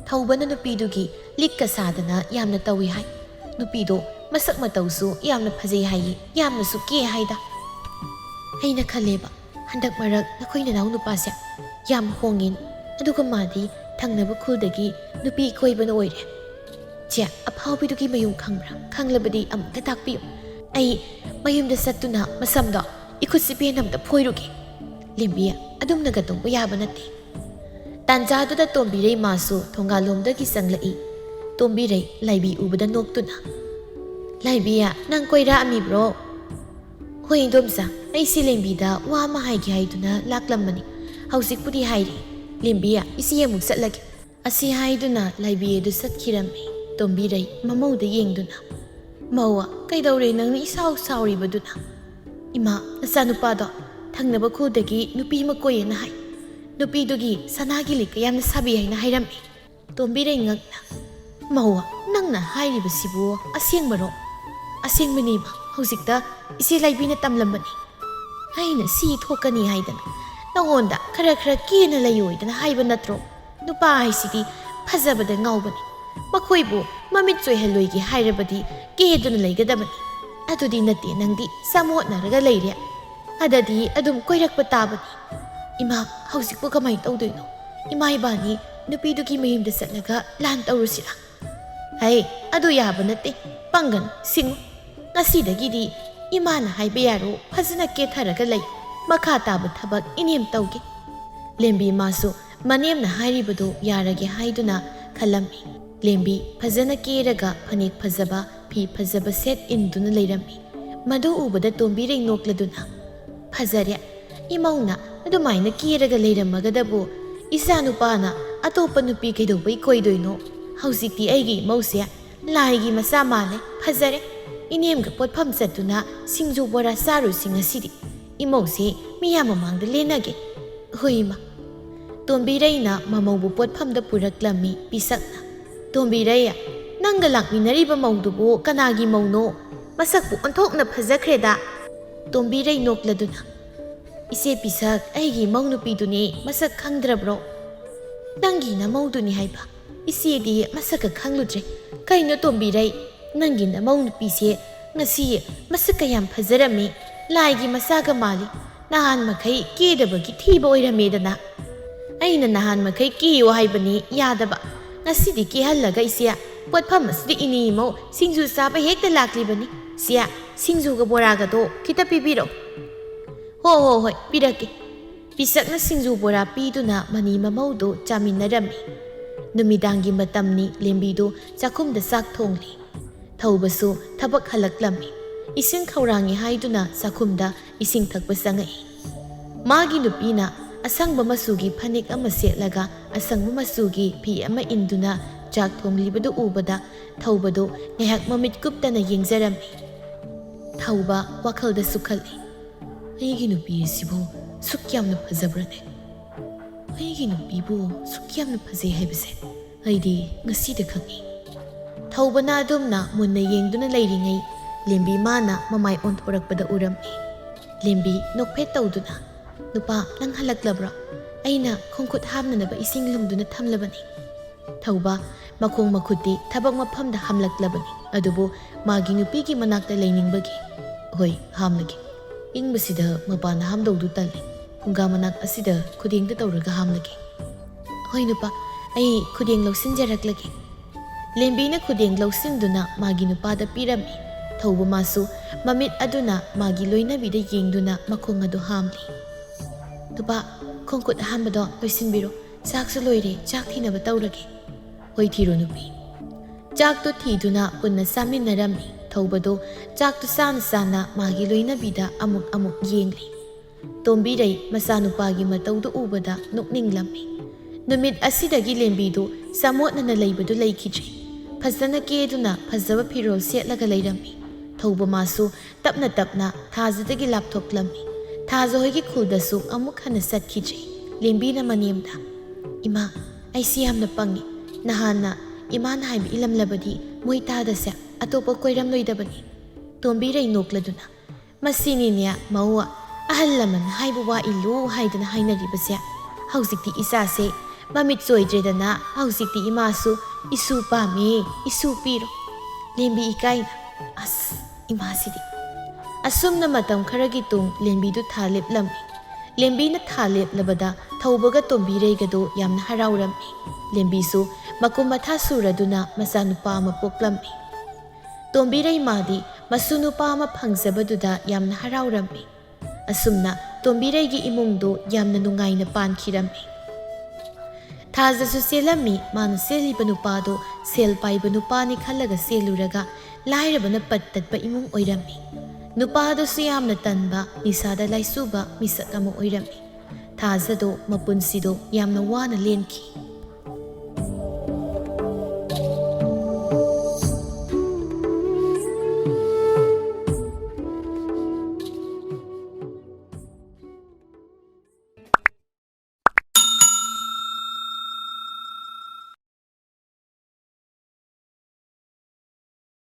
ꯊꯧꯕꯅ ꯅꯨꯄꯤꯗꯨꯒꯤ ꯂꯤꯛꯀ ꯁꯥꯗꯅ ꯌꯥꯝꯅ ꯇꯧꯏ ꯍꯥꯏ꯫ ꯅꯨꯄꯤꯗꯣ ꯃꯁꯛ ꯃꯇꯧꯁꯨ ꯌꯥꯝꯅ ꯐꯖꯩ ꯍꯥꯏꯌꯦ, ꯌꯥꯝꯅꯁꯨ ꯀꯦ ꯍꯥꯏꯗ꯫ ꯑꯩꯅ ꯈꯜꯂꯦꯕ, ꯍꯟꯗꯛ ꯃꯔꯛ ꯅꯈꯣꯏ ꯅꯅꯥꯎ ꯅꯨꯄꯥꯁꯦ ꯌꯥꯝ ꯍꯣꯡꯉꯦ, ꯑꯗꯨꯒ ꯃꯥꯗꯤ ꯊꯪꯅꯕ ꯈꯨꯜꯗꯒꯤ ꯅꯨꯄꯤ ꯀꯣꯏꯕꯅ ꯑꯣꯏꯔꯦ꯫ ꯆꯦ, ꯑꯐꯥꯎꯕꯤꯗꯨꯒꯤ ꯃꯌꯨꯝ ꯈꯪꯕ꯭ꯔꯥ? ꯈꯪꯂꯕꯗꯤ ꯑꯃꯨꯛꯇ ꯇꯥꯛꯄꯤꯌꯨ꯫ ꯑꯩ ꯃꯌꯨꯝꯗ ꯆꯠꯇꯨꯅ ꯃꯁꯝꯗꯣ ꯏꯈꯨꯠ ꯁꯤꯄꯦꯟ ꯑꯃꯇ ꯐꯣꯏꯔꯨꯒꯦ꯫" ꯂꯦꯝꯕꯤ ꯑꯗꯨꯝꯅꯒ ꯇꯧꯕ ꯌꯥꯕ ꯅꯠꯇꯦ꯫ ꯇꯥꯟꯖꯥꯗꯨꯗ ꯇꯣꯝꯕꯤꯔꯩ ꯃꯥꯁꯨ ꯊꯣꯡꯒꯥꯜꯂꯣꯝꯗꯒꯤ ꯆꯪꯂꯛꯏ꯫ ꯇꯣꯝꯕꯤꯔꯩ ꯂꯥꯏꯕꯤ ꯎꯕꯗ ꯅꯣꯛꯇꯨꯅ, "ꯂꯥꯏꯕꯤ, ꯅꯪ ꯀꯣꯏꯔꯛꯑꯝꯃꯤꯕ꯭ꯔꯣ?" "ꯍꯣꯏ ꯏꯟꯗꯣꯝꯆꯥ, ꯑꯩꯁꯦ ꯂꯦꯝꯕꯤꯗ ꯋꯥ ꯑꯃ ꯍꯥꯏꯒꯦ ꯍꯥꯏꯗꯨꯅ ꯂꯥꯛꯂꯝꯕꯅꯤ꯫ ꯍꯧꯖꯤꯛꯄꯨꯗꯤ ꯍꯥꯏꯔꯤ꯫ ꯂꯦꯝꯕꯤ, ꯏꯆꯦ ꯑꯃꯨꯛ ꯆꯠꯂꯒꯦ꯫" ꯑꯁꯤ ꯍꯥꯏꯗꯨꯅ ꯂꯥꯏꯕꯤ ꯑꯗꯨ ꯆꯠꯈꯤꯔꯝꯃꯤ꯫ ꯇꯣꯝꯕꯤꯔꯩ ꯃꯃꯧꯗ ꯌꯦꯡꯗꯨꯅ, "ꯃꯧ, ꯀꯩꯗꯧꯔꯦ ꯅꯪꯅ ꯏꯁꯥꯎ ꯁꯥꯎꯔꯤꯕꯗꯨꯅ?" "ꯏꯃꯥ, ꯅꯆꯥꯅꯨꯄꯥꯗꯣ ꯊꯪꯅꯕ ꯈꯨꯜꯗꯒꯤ ꯅꯨꯄꯤ ꯑꯃ ꯀꯣꯏꯌꯦꯅ ꯍꯥꯏ꯫ ꯅꯨꯄꯤꯗꯨꯒꯤ ꯁꯅꯥꯒꯤ ꯂꯤꯛꯀ ꯌꯥꯝꯅ ꯁꯥꯕꯤ ꯍꯥꯏꯅ ꯍꯥꯏꯔꯝꯃꯤ꯫" ꯇꯣꯝꯕꯤꯔꯩ ꯉꯛꯅ, "ꯃꯧ, "ꯅꯪꯅ ꯍꯥꯏꯔꯤꯕꯁꯤꯕꯨ ꯑꯁꯦꯡꯕꯔꯣ?" "ꯑꯁꯦꯡꯕꯅꯦ ꯏꯃꯥ, ꯍꯧꯖꯤꯛꯇ ꯏꯆꯦ ꯂꯥꯏꯕꯤꯅ ꯇꯝꯂꯝꯕꯅꯤ꯫ ꯑꯩꯅ ꯁꯤ ꯊꯣꯛꯀꯅꯤ ꯍꯥꯏꯗꯅ ꯅꯉꯣꯟꯗ ꯈꯔ ꯈꯔ ꯀꯦꯅ ꯂꯩꯌꯣꯏꯗꯅ ꯍꯥꯏꯕ ꯅꯠꯇ꯭ꯔꯣ? ꯅꯨꯄꯥ ꯍꯥꯏꯁꯤꯗꯤ ꯐꯖꯕꯗ ꯉꯥꯎꯕꯅꯤ꯫ ꯃꯈꯣꯏꯕꯨ ꯃꯃꯤꯠ ꯆꯣꯏꯍꯜꯂꯣꯏꯒꯦ ꯍꯥꯏꯔꯕꯗꯤ ꯀꯦꯗꯨꯅ ꯂꯩꯒꯗꯕꯅꯤ꯫ ꯑꯗꯨꯗꯤ ꯅꯠꯇꯦ, ꯅꯪꯗꯤ ꯆꯃꯣꯠꯅꯔꯒ ꯂꯩꯔꯦ꯫ ꯑꯗꯗꯤ ꯑꯗꯨꯝ ꯀꯣꯏꯔꯛꯄ ꯇꯥꯕꯅꯤ꯫ ꯏꯃꯥ, ꯍꯧꯖꯤꯛꯄꯨ ꯀꯃꯥꯏꯅ ꯇꯧꯗꯣꯏꯅꯣ? ꯏꯃꯥ ꯏꯕꯥꯅꯤ ꯅꯨꯄꯤꯗꯨꯒꯤ ꯃꯌꯨꯝꯗ ꯆꯠꯂꯒ ꯂꯥꯟ ꯇꯧꯔꯨꯁꯤꯔꯥ?" "ꯍꯩ, ꯑꯗꯨ ꯌꯥꯕ ꯅꯠꯇꯦ꯫ ꯄꯪꯒꯅꯨ, ꯁꯤꯡꯉꯨ꯫ ꯉꯁꯤꯗꯒꯤꯗꯤ ꯏꯃꯥꯅ ꯍꯥꯏꯕ ꯌꯥꯔꯣ, ꯐꯖꯅ ꯀꯦꯊꯔꯒ ꯂꯩ꯫ ꯃꯈꯥ ꯇꯥꯕ ꯊꯕꯛ ꯏꯅꯦꯝ ꯇꯧꯒꯦ꯫" ꯂꯦꯝꯕꯤ ꯃꯥꯁꯨ ꯃꯅꯦꯝꯅ ꯍꯥꯏꯔꯤꯕꯗꯨ ꯌꯥꯔꯒꯦ ꯍꯥꯏꯗꯨꯅ ꯈꯜꯂꯝꯃꯤ꯫ ꯂꯦꯝꯕꯤ ꯐꯖꯅ ꯀꯦꯔꯒ ꯐꯅꯦꯛ ꯐꯖꯕ, ꯐꯤ ꯐꯖꯕ ꯁꯦꯠ ꯏꯟꯗꯨꯅ ꯂꯩꯔꯝꯃꯤ꯫ ꯃꯗꯨ ꯎꯕꯗ ꯇꯣꯝꯕꯤꯔꯩ ꯅꯣꯛꯂꯗꯨꯅ, "ꯐꯖꯔꯦ꯫ ꯏꯃꯧꯅ ꯑꯗꯨꯃꯥꯏꯅ ꯀꯦꯔꯒ ꯂꯩꯔꯝꯃꯒꯗꯕꯨ ꯏꯆꯥ ꯅꯨꯄꯥꯅ ꯑꯇꯣꯞꯄ ꯅꯨꯄꯤ ꯀꯩꯗꯧꯕꯩ ꯀꯣꯏꯗꯣꯏꯅꯣ? ꯍꯧꯖꯤꯛꯇꯤ ꯑꯩꯒꯤ ꯏꯃꯧꯁꯦ ꯂꯥꯏꯒꯤ ꯃꯆꯥ ꯃꯥꯜꯂꯦ꯫ ꯐꯖꯔꯦ꯫ ꯏꯅꯦꯝꯒ ꯄꯣꯠꯐꯝ ꯆꯠꯇꯨꯅ ꯁꯤꯡꯖꯨ ꯕꯣꯔꯥ ꯆꯥꯔꯨꯁꯤ ꯉꯁꯤꯗꯤ꯫ ꯏꯃꯧꯁꯦ ꯃꯤꯌꯥꯝ ꯃꯃꯥꯡꯗ ꯂꯦꯟꯅꯒꯦ꯫" "ꯍꯣꯏ ꯏꯃꯥ꯫" ꯇꯣꯝꯕꯤꯔꯩꯅ ꯃꯃꯧꯕꯨ ꯄꯣꯠꯐꯝꯗ ꯄꯨꯔꯛꯂꯝꯃꯤ꯫ ꯄꯤꯁꯛꯅ, "ꯇꯣꯝꯕꯤꯔꯩ, ꯅꯪꯒ ꯂꯥꯛꯃꯤꯟꯅꯔꯤꯕ ꯃꯧꯗꯨꯕꯨ ꯀꯅꯥꯒꯤ ꯃꯧꯅꯣ? ꯃꯁꯛꯄꯨ ꯑꯣꯟꯊꯣꯛꯅ ꯐꯖꯈ꯭ꯔꯦꯗ!" ꯇꯣꯝꯕꯤꯔꯩ ꯅꯣꯛꯂꯗꯨꯅ, "ꯏꯆꯦ ꯄꯤꯁꯛ, ꯑꯩꯒꯤ ꯏꯃꯧ ꯅꯨꯄꯤꯗꯨꯅꯦ꯫ ꯃꯁꯛ ꯈꯪꯗ꯭ꯔꯕ꯭ꯔꯣ?" "ꯅꯪꯒꯤ ꯅꯃꯧꯗꯨꯅꯤ ꯍꯥꯏꯕ? ꯏꯆꯦꯗꯤ ꯃꯁꯛꯀ ꯈꯪꯂꯨꯗ꯭ꯔꯦ꯫ ꯀꯩꯅꯣ ꯇꯣꯝꯕꯤꯔꯩ, ꯅꯪꯒꯤ ꯅꯃꯧ ꯅꯨꯄꯤꯁꯦ ꯉꯁꯤ ꯃꯁꯛꯀ ꯌꯥꯝ ꯐꯖꯔꯝꯃꯤ꯫ ꯂꯥꯏꯒꯤ ꯃꯆꯥꯒ ꯃꯥꯜꯂꯤ꯫ ꯅꯍꯥꯟ ꯃꯈꯩ ꯀꯦꯗꯕꯒꯤ ꯊꯤꯕ ꯑꯣꯏꯔꯝꯃꯦꯗꯅ꯫" "ꯑꯩꯅ ꯅꯍꯥꯟ ꯃꯈꯩ ꯀꯦꯌꯣ ꯍꯥꯏꯕꯅꯤ, ꯌꯥꯗꯕ꯫ ꯉꯁꯤꯗꯤ ꯀꯦꯍꯜꯂꯒ ꯏꯆꯦ, ꯄꯣꯠꯐꯝ ꯑꯁꯤꯗ ꯏꯅꯦ ꯏꯃꯧ ꯁꯤꯡꯖꯨ ꯆꯥꯕ ꯍꯦꯛꯇ ꯂꯥꯛꯂꯤꯕꯅꯤ꯫ ꯁꯦ, ꯁꯤꯡꯖꯨꯒ ꯕꯣꯔꯥꯒꯗꯣ ꯈꯤꯇ ꯄꯤꯕꯤꯔꯛꯑꯣ꯫" "ꯍꯣ ꯍꯣ ꯍꯣꯏ, ꯄꯤꯔꯛꯀꯦ꯫" ꯄꯤꯁꯛꯅ ꯁꯤꯡꯖꯨ ꯕꯣꯔꯥ ꯄꯤꯗꯨꯅ ꯃꯅꯤ ꯃꯃꯧꯗꯨ ꯆꯥꯃꯤꯟꯅꯔꯝꯃꯤ꯫ ꯅꯨꯃꯤꯗꯥꯡꯒꯤ ꯃꯇꯝꯅꯤ꯫ ꯂꯦꯝꯕꯤꯗꯨ ꯆꯥꯛꯈꯨꯝꯗ ꯆꯥꯛ ꯊꯣꯡꯂꯤ꯫ ꯊꯧꯕꯁꯨ ꯊꯕꯛ ꯍꯜꯂꯛꯂꯝꯃꯤ꯫ ꯏꯁꯤꯡ ꯈꯧꯔꯥꯡꯉꯤ ꯍꯥꯏꯗꯨꯅ ꯆꯥꯛꯈꯨꯝꯗ ꯏꯁꯤꯡ ꯊꯛꯄ ꯆꯪꯉꯛꯏ꯫ ꯃꯥꯒꯤ ꯅꯨꯄꯤꯅ ꯑꯁꯪꯕ ꯃꯆꯨꯒꯤ ꯐꯅꯦꯛ ꯑꯃ ꯁꯦꯠꯂꯒ ꯑꯁꯪꯕ ꯃꯆꯨꯒꯤ ꯐꯤ ꯑꯃ ꯏꯟꯗꯨꯅ ꯆꯥꯛ ꯊꯣꯡꯂꯤꯕꯗꯨ ꯎꯕꯗ ꯊꯧꯕꯗꯨ ꯉꯥꯏꯍꯥꯛ ꯃꯃꯤꯠ ꯀꯨꯞꯇꯅ ꯌꯦꯡꯖꯔꯝꯃꯤ꯫ ꯊꯧꯕ ꯋꯥꯈꯜꯗꯁꯨ ꯈꯜꯂꯤ, "ꯑꯩꯒꯤ ꯅꯨꯄꯤ ꯑꯁꯤꯕꯨ ꯁꯨꯛ ꯌꯥꯝꯅ ꯐꯖꯕ꯭ꯔꯅꯦ? ꯑꯩꯒꯤ ꯅꯨꯄꯤꯕꯨ ꯁꯨꯛ ꯌꯥꯝꯅ ꯐꯖꯩ ꯍꯥꯏꯕꯁꯦ ꯑꯩꯗꯤ ꯉꯁꯤꯗ ꯈꯪꯉꯤ꯫" ꯊꯧꯕꯅ ꯑꯗꯨꯝꯅ ꯃꯨꯟꯅ ꯌꯦꯡꯗꯨꯅ ꯂꯩꯔꯤꯉꯩ, ꯂꯦꯝꯕꯤ ꯃꯥꯅ ꯃꯃꯥꯏ ꯑꯣꯟꯊꯣꯔꯛꯄꯗ ꯎꯔꯝꯃꯤ꯫ ꯂꯦꯝꯕꯤ ꯅꯣꯛꯐꯦꯠ ꯇꯧꯗꯨꯅ, "ꯅꯨꯄꯥ, ꯅꯪ ꯍꯜꯂꯛꯂꯕ꯭ꯔꯣ? ꯑꯩꯅ ꯈꯣꯡꯈꯨꯠ ꯍꯥꯝꯅꯅꯕ ꯏꯁꯤꯡ ꯂꯨꯝꯗꯨꯅ ꯊꯝꯂꯕꯅꯤ꯫" ꯊꯧꯕ ꯃꯈꯣꯡ ꯃꯈꯨꯠꯇꯤ ꯊꯕꯛ ꯃꯐꯝꯗ ꯍꯥꯝꯂꯛꯂꯕꯅꯤ, ꯑꯗꯨꯕꯨ ꯃꯥꯒꯤ ꯅꯨꯄꯤꯒꯤ ꯃꯅꯥꯛꯇ ꯂꯩꯅꯤꯡꯕꯒꯤ, "ꯍꯣꯏ, ꯍꯥꯝꯂꯒꯦ꯫ ꯏꯪꯕꯁꯤꯗ ꯃꯄꯥꯟꯗ ꯍꯥꯝꯗꯧꯗꯨ ꯇꯜꯂꯤ꯫ ꯐꯨꯡꯒꯥ ꯃꯅꯥꯛ ꯑꯁꯤꯗ ꯈꯨꯗꯦꯡꯗ ꯇꯧꯔꯒ ꯍꯥꯝꯂꯒꯦ꯫" "ꯍꯣꯏ ꯅꯨꯄꯥ, ꯑꯩ ꯈꯨꯗꯦꯡ ꯂꯧꯁꯤꯟꯖꯔꯛꯂꯒꯦ꯫" ꯂꯦꯝꯕꯤꯅ ꯈꯨꯗꯦꯡ ꯂꯧꯁꯤꯟꯗꯨꯅ ꯃꯥꯒꯤ ꯅꯨꯄꯥꯗ ꯄꯤꯔꯝꯃꯤ꯫ ꯊꯧꯕ ꯃꯥꯁꯨ ꯃꯃꯤꯠ ꯑꯗꯨꯅ ꯃꯥꯒꯤ ꯂꯣꯏꯅꯕꯤꯗ ꯌꯦꯡꯗꯨꯅ ꯃꯈꯣꯡ ꯑꯗꯨ ꯍꯥꯝꯂꯤ꯫ "ꯅꯨꯄꯥ, ꯈꯣꯡꯈꯨꯠ ꯍꯥꯝꯕꯗꯣ ꯂꯣꯏꯁꯤꯟꯕꯤꯔꯣ꯫ ꯆꯥꯛꯁꯨ ꯂꯣꯏꯔꯦ, ꯆꯥꯛ ꯊꯤꯅꯕ ꯇꯧꯔꯒꯦ꯫" "ꯍꯣꯏ, ꯊꯤꯔꯣ ꯅꯨꯄꯤ꯫" ꯆꯥꯛꯇꯨ ꯊꯤꯗꯨꯅ ꯄꯨꯟꯅ ꯆꯥꯃꯤꯟꯅꯔꯝꯃꯤ꯫ ꯊꯧꯕꯗꯨ ꯆꯥꯛꯇꯨ ꯆꯥꯅ ꯆꯥꯅ ꯃꯥꯒꯤ ꯂꯣꯏꯅꯕꯤꯗ ꯑꯃꯨꯛ ꯑꯃꯨꯛ ꯌꯦꯡꯂꯤ꯫ ꯇꯣꯝꯕꯤꯔꯩ ꯃꯆꯥꯅꯨꯄꯥꯒꯤ ꯃꯇꯧꯗꯨ ꯎꯕꯗ ꯅꯣꯛꯅꯤꯡꯂꯝꯃꯤ꯫ ꯅꯨꯃꯤꯠ ꯑꯁꯤꯗꯒꯤ ꯂꯦꯝꯕꯤꯗꯨ ꯆꯃꯣꯠꯅꯅ ꯂꯩꯕꯗꯨ ꯂꯩꯈꯤꯗ꯭ꯔꯦ꯫ ꯐꯖꯅ ꯀꯦꯗꯨꯅ ꯐꯖꯕ ꯐꯤꯔꯣꯜ ꯁꯦꯠꯂꯒ ꯂꯩꯔꯝꯃꯤ꯫ ꯊꯧꯕ ꯃꯥꯁꯨ ꯇꯞꯅ ꯇꯞꯅ ꯊꯥꯖꯗꯒꯤ ꯂꯥꯞꯊꯣꯛꯂꯝꯃꯤ꯫ ꯊꯥꯖ ꯍꯣꯏꯒꯤ ꯈꯨꯜꯗꯁꯨ ꯑꯃꯨꯛ ꯍꯟꯅ ꯆꯠꯈꯤꯗ꯭ꯔꯦ꯫ ꯂꯦꯝꯕꯤꯅ ꯃꯅꯦꯝꯗ, "ꯏꯃꯥ, ꯑꯩꯁꯤ ꯌꯥꯝꯅ ꯄꯪꯉꯤ꯫ ꯅꯍꯥꯟꯅ ꯏꯃꯥꯅ ꯍꯥꯏꯕ ꯏꯜꯂꯝꯂꯕꯗꯤ ꯃꯣꯏ ꯇꯥꯗꯁꯦ ꯑꯇꯣꯞꯄ ꯀꯣꯏꯔꯝꯂꯣꯏꯗꯕꯅꯤ꯫" ꯇꯣꯝꯕꯤꯔꯩ ꯅꯣꯛꯂꯗꯨꯅ, "ꯃꯁꯤꯅꯤꯅꯦ ꯃꯧ, ꯑꯍꯜ ꯂꯃꯟ ꯍꯥꯏꯕ ꯋꯥ ꯏꯜꯂꯨ ꯍꯥꯏꯗꯅ ꯍꯥꯏꯅꯔꯤꯕꯁꯦ꯫ ꯍꯧꯖꯤꯛꯇꯤ ꯏꯆꯥꯁꯦ ꯃꯃꯤꯠ ꯆꯣꯏꯗ꯭ꯔꯦꯗꯅ, ꯍꯧꯖꯤꯛꯇꯤ ꯏꯃꯥꯁꯨ ꯏꯁꯨ ꯄꯥꯝꯃꯦ, ꯏꯁꯨ ꯄꯤꯔꯣ꯫ ꯂꯦꯝꯕꯤ ꯏꯀꯥꯏꯅ, ꯑꯁ, ꯏꯃꯥꯁꯤꯗꯤ꯫" ꯑꯁꯨꯝꯅ ꯃꯇꯝ ꯈꯔꯒꯤ ꯇꯨꯡ ꯂꯦꯝꯕꯤꯗꯨ ꯊꯥ ꯂꯦꯞꯂꯝꯃꯤ꯫ ꯂꯦꯝꯕꯤꯅ ꯊꯥ ꯂꯦꯞꯂꯕꯗ ꯊꯧꯕꯒ ꯇꯣꯝꯕꯤꯔꯩꯒꯗꯨ ꯌꯥꯝꯅ ꯍꯔꯥꯎꯔꯝꯃꯤ꯫ ꯂꯦꯝꯕꯤꯁꯨ ꯃꯀꯨꯝ ꯃꯊꯥ ꯁꯨꯔꯗꯨꯅ ꯃꯆꯥꯅꯨꯄꯥ ꯑꯃ ꯄꯣꯛꯂꯝꯃꯤ꯫ ꯇꯣꯝꯕꯤꯔꯩ ꯃꯥꯗꯤ ꯃꯁꯨ ꯅꯨꯄꯥ ꯑꯃ ꯐꯪꯖꯕꯗꯨꯗ ꯌꯥꯝꯅ ꯍꯔꯥꯎꯔꯝꯃꯤ꯫ ꯑꯁꯨꯝꯅ ꯇꯣꯝꯕꯤꯔꯩꯒꯤ ꯏꯃꯨꯡꯗꯨ ꯌꯥꯝꯅ ꯅꯨꯡꯉꯥꯏꯅ ꯄꯥꯟꯈꯤꯔꯝꯃꯤ꯫ ꯊꯥꯖꯁꯨ ꯆꯦꯜꯂꯝꯃꯤ꯫ ꯃꯥꯅ ꯆꯦꯜꯂꯤꯕ ꯅꯨꯄꯥꯗꯨ ꯁꯦꯜ ꯄꯥꯏꯕ ꯅꯨꯄꯥꯅꯤ ꯈꯜꯂꯒ ꯆꯦꯜꯂꯨꯔꯒ ꯂꯥꯏꯔꯕꯅ ꯄꯠ ꯇꯠꯄ ꯏꯃꯨꯡ ꯑꯣꯏꯔꯝꯃꯤ꯫ ꯅꯨꯄꯥꯗꯨꯁꯨ ꯌꯥꯝꯅ ꯇꯟꯕ, ꯅꯤꯁꯥꯗ ꯂꯥꯏꯆꯨꯕ ꯃꯤꯁꯛ ꯑꯃ ꯑꯣꯏꯔꯝꯃꯤ꯫ ꯊꯥꯖꯗꯣ ꯃꯄꯨꯟꯁꯤꯗꯣ ꯌꯥꯝꯅ ꯋꯥꯅ ꯂꯦꯟꯈꯤ꯫